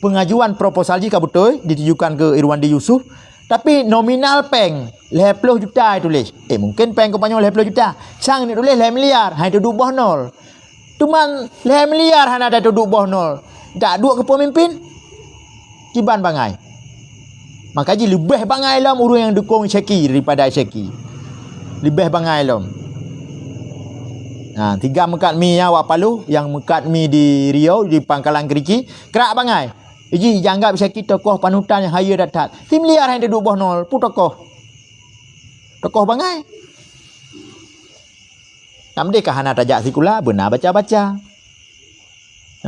pengajuan proposal jih ka beutôi ditujukan keu Irwandi Yusuf, tapi nominal péng lhée ploh juta ituléh. Eh, mungken péng geutanyoe lhée ploh juta. Sang neutuléh lhée miliar, hai teuduek boh nol. Teuma lhée miliar hana tateuduek boh nol. Taduek keu peumimpin? Kiban bangai. Maka jih leubeh bangai lom ureuëng nyang dukong Syeki daripada Syeki. Leubeh bangai lom. Ha, tiga meukat mi nyang awak Paloh, nyang meukat mi di Riau, di Pangkalan Kerici, krak bangai. Iji jianggap Syeki tokoh panutan nyang hayeue that-that. Si miliar hai teuduek boh nol, peue tokoh? Tokoh bangai. Nam deh ka hana tajak sikula, beuna baca-baca.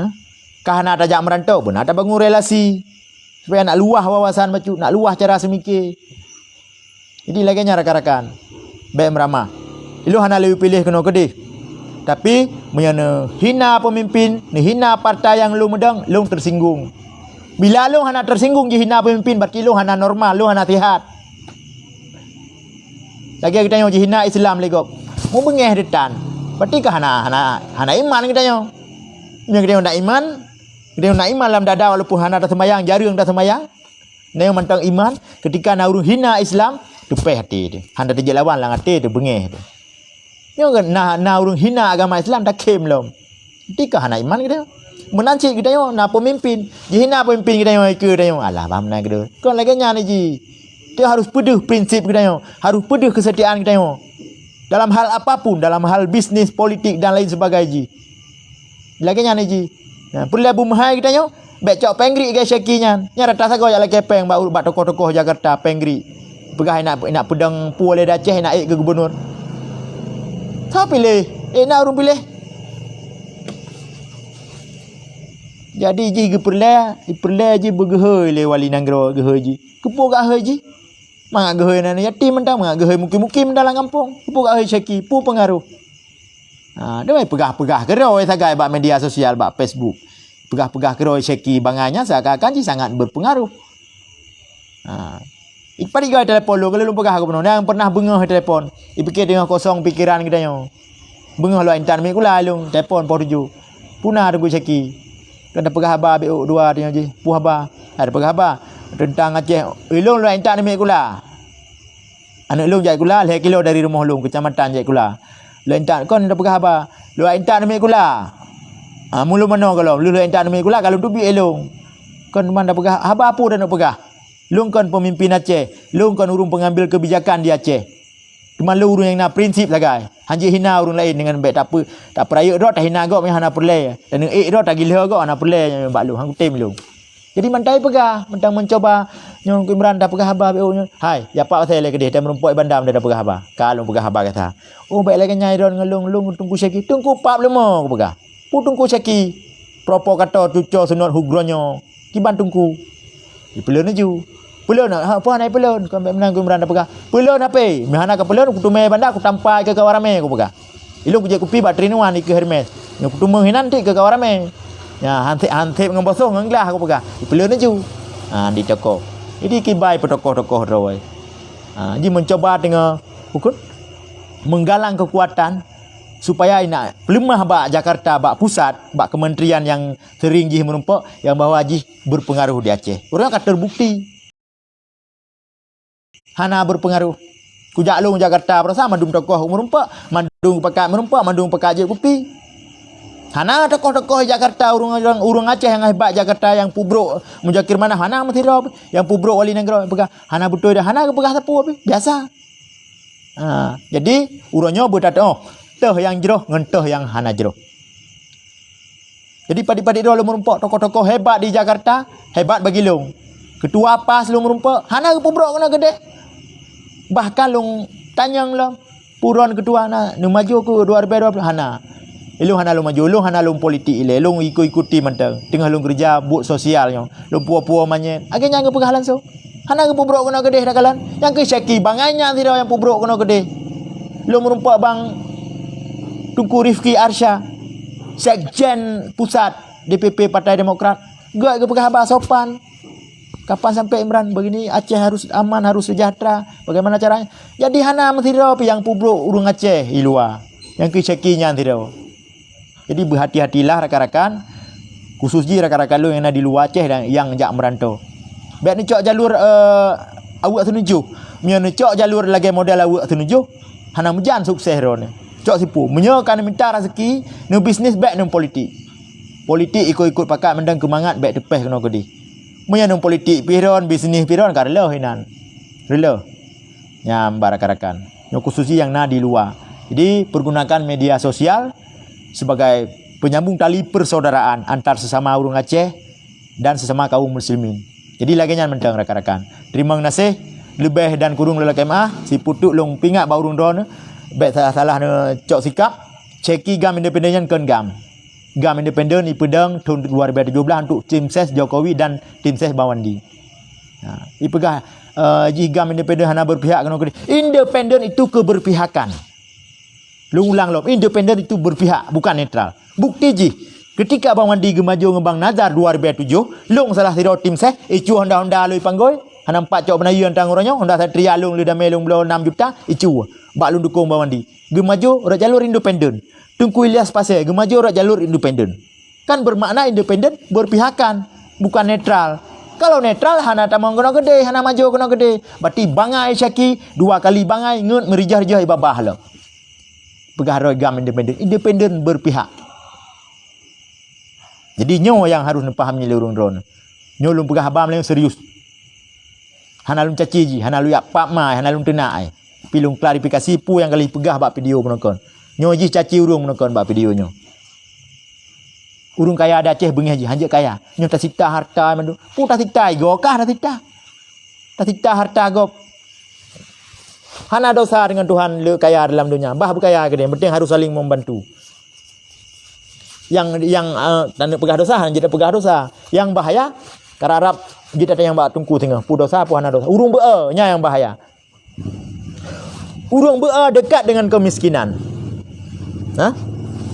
Ha? Ka hana tajak meurantau, beuna tabangun relasi. Supaya nak luwah wawasan bacut, nak luwah cara seumiké. Jadi lagée nyan rakan-rakan, bék meuramah. Ilôn hana lé piléh keunoe keudeh. Tapi, meunyoe neuhina peumimpin, neuhina partai nyang lôn meudong, lôn teusinggung. Bila lôn hana teusinggung jihina peumimpin, berarti lôn hana normal, lôn hana sihat. Lagée geutanyoe jihina Islam lé gob. Mubeungéh ditan. Berarti ka hana, hana, hana iman geutanyoe. Meunyoe geutanyoe na iman, geutanyoe na iman lam dada walaupun hana taseumayang, jareueng taseumayang. Nyoe mantong iman, ketika na ureuëng hina Islam, teupéh até teuh. Hana teujeuet lawan lam até teuh, beungéh teuh. Nyoe na, na ureuëng hina agama Islam, takhém lom. Berarti ka hana iman geutanyoe. Meunan cit geutanyoe na peumimpin, jihina peumimpin geutanyoe, ikeue geutanyoe, alah, bah meunan keudeh. Kon lagée nyan jih. Teuh harôh peudeuh prinsip geutanyoe, harôh peudeuh keusetiaan geutanyoe. Dalam hal apapun, dalam hal bisnis, politik dan lain sebagainya jih. Lagée nyan jih. Nah, peureulée beumeuhai geutanyoe, bék cok péng griek lagée Syeki nyan. Nyan rata sagoe jak lakée péng bak, bak tokoh-tokoh Jakarta, péng griek. Peugah inak, inak peudong peue lé di Aceh, inak ék keu gubunur. Soe piléh? Ék na ureuëng piléh. Jadi jih geupeureulée, geupeureulée jih beugeuhôi lé wali nanggroe geuhôi jih. Keupeue geuhôi jih? Mangat geuhôi aneuk yatim mantong, mangat geuhôi mukim-mukim dalam gampông. Keupeue geuhôi Syeki? Peue peungaroh? Ha, deuh peugah-peugah keudroe sagai bak media sosial, bak Facebook. Peugah-peugah keudroe Syeki bangai nyan seakan-akan jih sangat berpengaruh. Ha. Ipadit geutelepon lôn, kalau lôn peugah keu bunoe, nyang pernah beungoh telepon. Ipike teungoh kosong pikeran geutanyoe. Beungoh lôn intat miet kula lôn telepon poh tujoh. Peue na Teungku Syeki? Kan tapeugah haba bék dua tanyoe jih. Peue haba? Ada peugah haba teuntang Aceh. Ilôn lôn intat miet kula. Aneuk lôn jak kula lhée kilo dari rumoh lôn, keucamatan jak kula. Lôn intat kon tapeugah haba. Lôn intat miet kula. Ha, mulai manoe gohlom, lheueh lôn intat miet kula, gohlom teubiet ilôn. Kon teuma tapeugah haba peue taneuk peugah. Lôn kon peumimpin Aceh, lôn kon ureuëng peungambil keubijakan di Aceh. Teuma lôn ureuëng nyang na prinsip sagai. Hanjeuet hina ureuëng laén deungon bék tape-, tapeurayeuk droe tahina gob nyang hana peureulée. Taneuk ék droe tagiloe gob hana peureulée nyang bak lôn, han kutem lôn. Jadi mantong peugah, mantong meucuba nyoe Teungku Imran tapeugah haba bék nyoe. Hai, ya pak asai lé keudeh, teumeureumpok bandam dah tapeugah haba. Ka lôn peugah haba gata. Oh, bék lagée nyan droe ngon lôn, lôn Teungku Syeki. Teungku pap leumô kupeugah. Peue Teungku Syeki? Provokator, cuco sunat hugronyo. Kiban Teungku. Dipeulon laju. Peulon, ha, peue hana peulon? Kon bék meunan Teungku Imran tapeugah. Peulon hapé. Meuhana ka peulon, kuteumé banda, kutampa keu kawan ramé, kupeugah. Ilôn kujak kupi bak Trinuan ikeue Hermes. Nyoe kuteumé hinan tik keu kawan ramé. Ya, hansép-hansép ngon bosoh ngon glah, kupeugah. Dipeulon laju. Ha, di toko. Jadi kiban peutokoh-tokoh droe. Ha, ji meucuba teungoh ukut menggalang kekuatan supaya inak peuleumah bak Jakarta, bak pusat, bak kementerian nyang sering jih meurumpok, nyang bahwa jih berpengaruh di Aceh. Ureuëng ka terbukti. Hana berpengaruh. Kujak lôn Jakarta, peurasa mandum tokoh meurumpok, mandum pakat meurumpok, mandum pakat jeuet kupi. Hana tokoh-tokoh Jakarta, ureuëng, ureuëng Aceh nyang hebat Jakarta nyang pubrok Muzakir Manaf, hana meusidroe nyang pubrok wali nanggroe peugah, hana beutôi dah, hana geupeugah sapeue pih. Biasa. Ha, jadi, uroe nyoe beutateuoh, toh nyang jroh ngon toh nyang hana jroh. Jadi, padit-padit droe lôn meurumpok tokoh-tokoh hebat di Jakarta, hebat bagi lôn. Ketua pas lôn meurumpok, hana geupeubrok keunoe keudeh. Bahkan lôn tanyong lom, puron ketua na, neumaju keu dua ribu dua puluh, hana. Ilôn hana lôn maju, lôn hana lôn politik ilée, lôn ikut-ikuti mantong. Teungoh lôn keureuja buet sosial nyoe, lôn puwoe-puwoe manyét. Lagée nyan geupeugah langsong. Hana geupeubrok keunoe keudeh takalon. Nyang keu Syeki bangai nyan sidroe nyang peubrok keunoe keudeh. Lôn meurumpok bang Teungku Rifki Arsya, Sekjen Pusat D P P Partai Demokrat. Geuh geupeugah haba sopan. Kapan sampai Imran begini, Aceh harus aman, harus sejahtera. Bagaimana caranya? Jadi hana meusidroe pih nyang peubrok ureuëng Aceh di luwa. Nyang keu Syeki nyan sidroe. Jadi, beuhati-hatilah rakan-rakan, khusus jih rakan-rakan lôn nyang na di luwa Aceh dan nyang jak meurantau. Bék neucok jalur, eh, aweuek seunujoh. Meunyoe neucok jalur lagée model aweuek seunujoh, hana meujan sukses droeneuh. Cok sipu, meunyoe ka neumita raseuki, neubisnis bék neupolitik. Politik ikot-ikot pakat mantong keumangat bék teupéh keunoe keudeh. Meunyoe neupolitik pih droen, bisnis pih droen, ka reuloh inan. Reuloh. Nyan bak rakan-rakan. Nyoe khusus jih nyang na di luwa. Jadi, pergunakan media sosial sebagai penyambung tali persaudaraan antar sesama ureuëng Aceh dan sesama kaum muslimin. Jadi, lagée nyan mantong rakan-rakan. Teurimong gaséh, leubeh dan kureueng lôn lakée meuáh, siputuk lôn peuingat bak ureuëng droeneuh, bék salah-salah neucok sikap, Syeki GAM independen nyan kon GAM. GAM independen ipeudong thon dua ribu tujoh belas untuk tim ses Jokowi dan tim ses Bang Wandi. Ha, ipeugah, eh, jih GAM independen hana berpihak keunoe keudeh. Independen itu keberpihakan. Lôn ulang lom, independen itu berpihak, bukan netral. Bukti jih, ketika Bang Wandi geumaju ngon Bang Nazar dua ribu tujoh, lôn salah sidroe tim ses, icu Honda-Honda lôn ipanggôi, hana meupat cok beuna yue nyan uroe nyoe, Honda Satria lôn lheueh damé lôn bloe enam juta, icu bak lôn dukong Bang Wandi. Geumaju rot jalur independen. Teungku Ilyas Pasé geumaju rot jalur independen. Kan bermakna independen berpihakan, bukan netral. Kalau netral, hana tamong keunoe keudeh, hana maju keunoe keudeh. Berarti bangai Syaki, dua kali bangai, ngeut meurijah-rijah i babah lom. Peugah droe GAM independen. Independen berpihak. Jadi nyoe nyang harôh neupaham nyoe lé ureuëng droeneuh. Nyoe lôn peugah haba meunyoe serius. Hana lôn caci jih, hana lôn jak pap mai, hana lôn teunak ai. Tapi lôn klarifikasi peue nyang ka lheueh peugah bak video meunoe kon. Nyoe jih caci ureuëng meunoe kon bak video nyoe. Ureuëng kaya di Aceh beungéh jih, hanjeuet kaya. Nyoe tasita hareuta mandum. Peue tasita, igoe kah tasita. Tasita hareuta gob. Hana dosa deungon Tuhan le kaya dalam donya. Bah beukaya keudeh, penting harôh saling membantu. Nyang, nyang, eh, taneuk peugah dosa, hanjeuet tapeugah dosa. Nyang bahaya, karab-rab jeuet tatanyong bak teungku singoh, peue dosa, peue hana dosa. Ureuëng beu-e, nyan nyang bahaya. Ureuëng beu-e dekat dengan kemiskinan. Ha?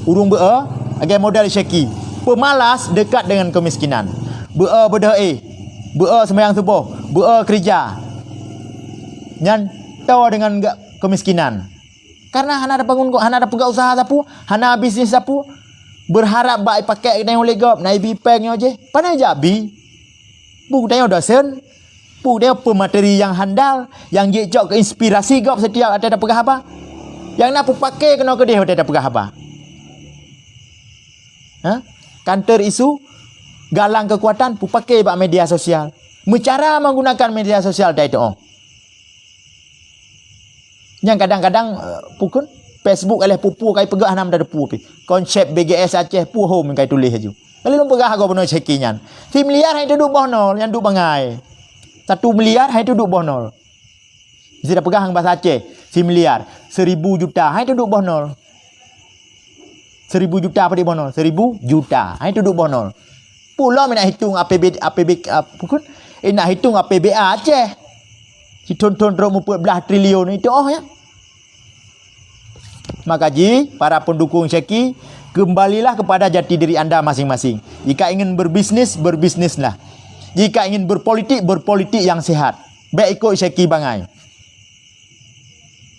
Ureuëng beu-e, lagée model Syeki. Pemalas dekat dengan kemiskinan. Beu-e beudôh éh, beu-e seumayang suboh, beu-e keurija. Nyan toe dengan ga-, kemiskinan. Karena hana ada bangun, hana ada peugah usaha sapeue, hana bisnis sapeue. Berharap bak pakek geutanyoe lé gob, na ibi péng nyoe jih. Pane jak bi? Peue geutanyoe dosen? Peue geutanyoe peumateri nyang handal, nyang jicok keu inspirasi gob setiap watée tapeugah haba? Nyang na peupake keunoe keudeh watée tapeugah haba? Ha? Kantor isu, galang kekuatan, peupake bak media sosial. Meucara menggunakan media sosial tai teuoh. Nyang kadang-kadang, eh, pukon Facebook aléh pupu kai peugah hana meutateupeue pih. Konsep B G S Aceh puhom kai tuléh aju. Lalu lôn peugah gob bunoe Syeki nyan. Si miliar hai teuduek boh nol, nyan duek bangai. Satu miliar hai teuduek boh nol. Bisa peugah ngon bahasa Aceh, si miliar, seribu juta hai teuduek boh nol. Seribu juta padum boh nol? Seribu juta. Hai teuduek boh nol. Pulom nak hitung A P B, A P B, ah, pukon? Eh, nak hitung A P B A Aceh. Sithon-thon trok meupeut blah triliun itu oh ya. Maka ji, para pendukung Syeki, kembalilah kepada jati diri anda masing-masing. Jika ingin berbisnis, berbisnislah. Jika ingin berpolitik, berpolitik yang sehat. Bék ikut Syeki bangai.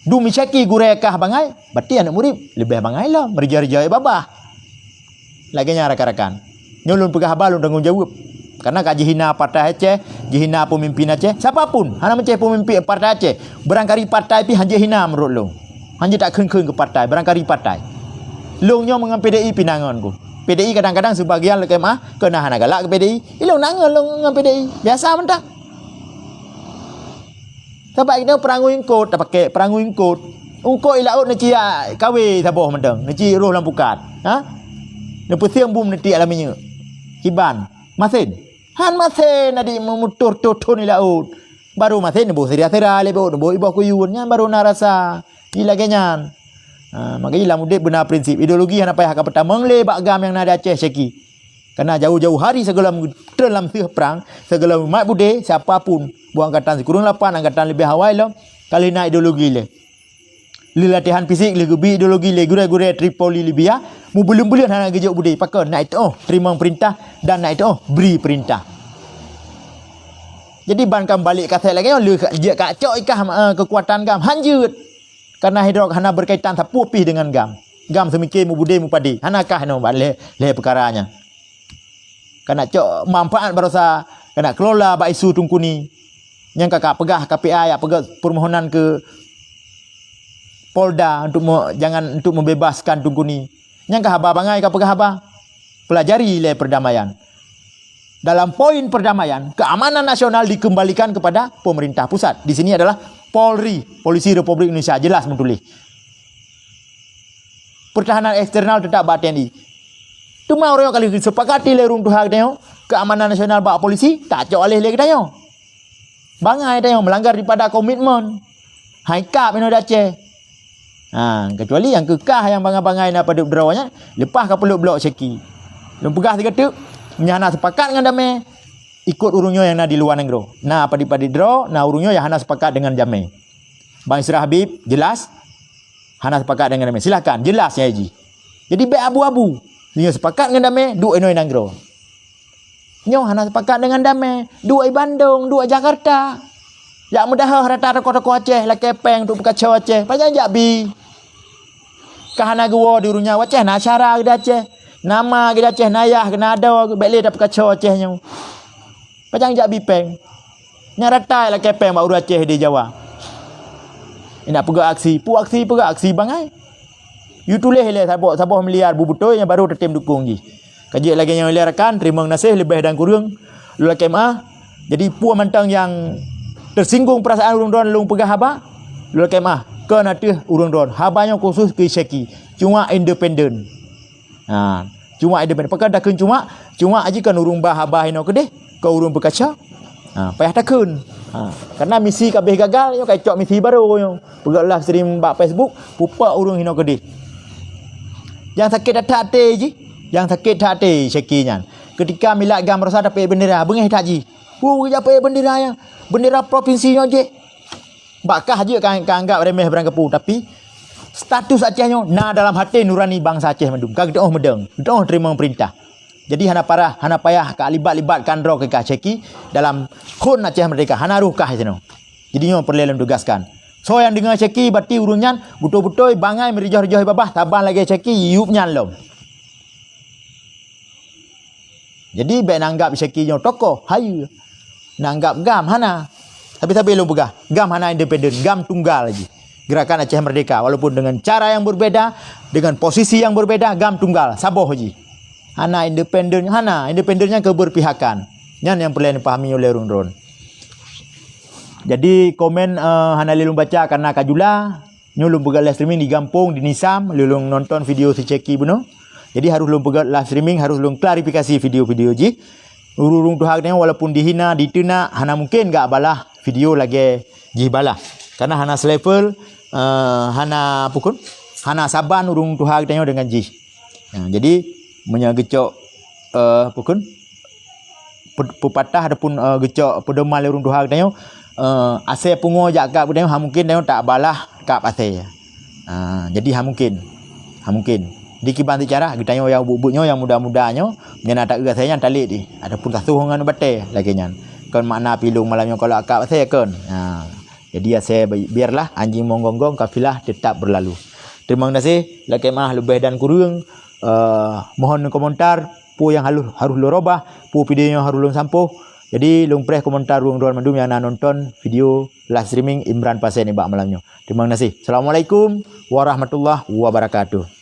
Dum Syeki gurée kah bangai, berarti aneuk murit leubeh bangai lom, meureja-reja babah. Lagée nyan rakan-rakan. Nyoe lôn peugah haba lôn tanggong jaweueb. Karena ka jihina partai Aceh, jihina pemimpin Aceh, siapa pun, hana meucéh pemimpin partai Aceh, barangkali partai pih hanjeuet hina meunurot lôn. Hanjeuet takheun-kheun keu partai, barangkali partai. Lôn nyoe meungon P D I pih na ngon ku. P D I kadang-kadang sebagian lakée meuah, keu na hana galak keu P D I. Ilôn na ngon lôn ngon P D I. Biasa mantong. Sabab inong peurangui eungkot tapakée, peurangui eungkot. Eungkot i laôt neuci kawé saboh mantong, neuci roh lam pukat. Ha? Neupeusieng bum neutiek lam minyeuk. Kiban, masen. Han masen adik meumutoh-toh thon i laôt. Baru masen neuboh sira-sira lé boh, neuboh i boh kuyun, nyan baru na rasa. Ji lagée nyan. Ha, maka ji lam udeb beuna prinsip. Ideologi hana payah ka peutamong lé bak GAM nyang na di Aceh Syeki. Karena jauh-jauh hari sigohlom treun lam seueh prang, sigohlom mat budé, siapa pun, boh angkatan sikureueng lapan, angkatan leubeh awai lom, ka lheueh na ideologi lé. Lheueh latihan fisik, lheueh geubi ideologi lé gurée-gurée Tripoli Libya, mubuleuen-buleuen hana geujok budé, pakon nak iteuoh teurimong peurintah dan nak iteuoh bri peurintah. Jadi ban ka meubalek kaset lagée nyoe, lheueh jeuet kacok ikah, eh, keukuatan GAM, hanjeuet. Karena hidrok hana berkaitan sapeue pih dengan GAM. GAM seumike mubudé mupadé, hana kah inoe bak lhée, lhée peukara nyan. Kana cok manfaat barosa kana kelola bak isu Teungku Ni. Nyang ka, ka peugah K P I, ya peugah permohonan ke Polda untuk me-, jangan, untuk membebaskan Teungku Ni. Nyang ka haba bangai ka peugah haba. Pelajari ilée perdamaian. Dalam poin perdamaian, keamanan nasional dikembalikan kepada pemerintah pusat. Di sini adalah Polri, Polisi Republik Indonesia, jelas meutuléh. Pertahanan eksternal tetap bak T N I. Teuma ureuëng nyang ka lheueh seupakati lé ureuëng tuha geutanyoe, keamanan nasional bak polisi, tacok aleh lé geutanyoe. Bangai tanyoe melanggar daripada komitmen. Hai kab inoe di Aceh. Ha, kecuali nyang keukah nyang bangai-bangai na padub droe nyan, leupah ka peuleuek blok Syeki. Lôn peugah sigoe teuk, meunyo hana sepakat ngon damé, ikot ureuëng nyoe nyang na di luwa nanggroe. Na padub-padub droe, na ureuëng nyoe nyang hana sepakat dengan damé. Bang Isra Habib, jelas? Hana sepakat dengan damé. Silahkan, jelas nyang jih. Jadi bék abu-abu. Nyoe sepakat ngon damé, duek inoe nanggroe. Nyoe hana sepakat dengan damé, duek i Bandung, duek Jakarta. Jak meudahoh rata tokoh-tokoh Aceh, lakée péng untuk peukaco Aceh. Pajan jak bi. Ka hana geuwoe di ureuëng nyan, Aceh na syara geuda Aceh. Nama geuda Aceh, na yah, na adoe, bék lé tapeukaco Aceh nyoe. Pajan jak bi péng. Nyan rata lakée péng bak ureuëng Aceh di Jawa. Ina peugah aksi, peue aksi, peugah aksi bangai. Yue tuléh ilée saboh, saboh miliar beubeutôi nyang baru tatem dukong jih. Ka jeuet lagée nyoe lé rakan, teurimong gaséh leubeh dan kureueng. Lôn lakée meu'ah. Jadi peue mantong nyang teusinggung peurasaan ureuëng droen lôn peugah haba, lôn lakée meu'ah. Kon ateueh ureuëng droen. Haba nyoe khusos keu Syeki. Cuma independen. Ha, cuma independen. Pakon takheun cuma? Cuma jih kon ureuëng ba haba hinoe keudeh, kon ureuëng peukaca. Ha, payah takheun. Ha, karena misi ka abéh gagal, nyoe ka cok misi barô nyoe. Peugah live stream bak Facebook, peupak ureuëng hinoe keudeh. Nyang sakét that até jih, nyang sakét that até Syeki nyan. Ketika milat GAM Rosa tapeuék bendera, beungéh that jih. Hu, geujak peuék bendera nyan. Bendera provinsi nyoe jih. Bak kah jeuet ka, ka anggap remeh barangkapeue, tapi status Aceh nyoe na dalam até nurani bansa Aceh mandum. Ka geutu'oh meudong, geutu'oh teurimong peurintah. Jadi hana parah, hana payah ka libat-libatkan droe keu kah Syeki dalam khon Aceh Merdeka. Hana roh kah sinoe. Jadi nyoe peureulée lôn tugaskan. Soe nyang deungoe Syeki, berarti ureuëng nyan beutôi-beutôi bangai meurijoh-rijoh babah saban lagée Syeki, yup nyan lom. Jadi bék na anggap Syeki nyoe tokoh, hayeue. Na anggap GAM hana. Tapi-tapi lôn peugah, GAM hana independen, GAM tunggal jih. Gerakan Aceh Merdeka, walaupun dengan cara yang berbeda, dengan posisi yang berbeda, GAM tunggal, saboh jih. Hana independen, hana. Independen nyan keberpihakan. Nyan nyang peureulée dipahami oleh ureuëng droen. Jadi komen, eh, hana lé lôn baca karena ka jula. Nyoe lôn peugah live streaming di gampông, di Nisam, lôn nonton video si Syeki bunoe. Jadi harôh lôn peugah live streaming, harôh lôn klarifikasi video-video jih. Ureuëng tuha geutanyoe walaupun dihina, diteunak, hana mungkin gak balah video lagée jih balah. Karena hana selevel, eh, hana pukun, hana saban ureuëng tuha geutanyoe dengan jih. Ha, jadi meunyoe geucok, eh, pukun, pe-, peupatah ataupun, eh, geucok peudoman lé ureuëng tuha geutanyoe, eh, asée pungo jak kab geutanyoe, ha mungkin tanyoe tak balah kab asée. Ha, jadi ha mungkin. Ha mungkin. Di kiban sicara geutanyoe nyang buet-buet nyoe, nyang muda-muda nyoe, meunyoe na taeu asée nyan talét jih ataupun tasoh ngon batée lagée nyan. Kon makna pilong malam nyoe kalau akab asée kon. Ha. Jadi asée bi-, biarlah anjing menggonggong, kafilah tetap berlalu. Terima kasih, lakée meu'ah leubeh dan kureueng. Eh, mohon komentar, peue nyang harôh, harôh lôn rubah, peue video nyang harôh lôn sampôh. Jadi lôn preh komentar ureuëng droen mandum nyang na nonton video live streaming Imran Pasé nibak malam nyoe. Terima kasih. Assalamualaikum warahmatullahi wabarakatuh.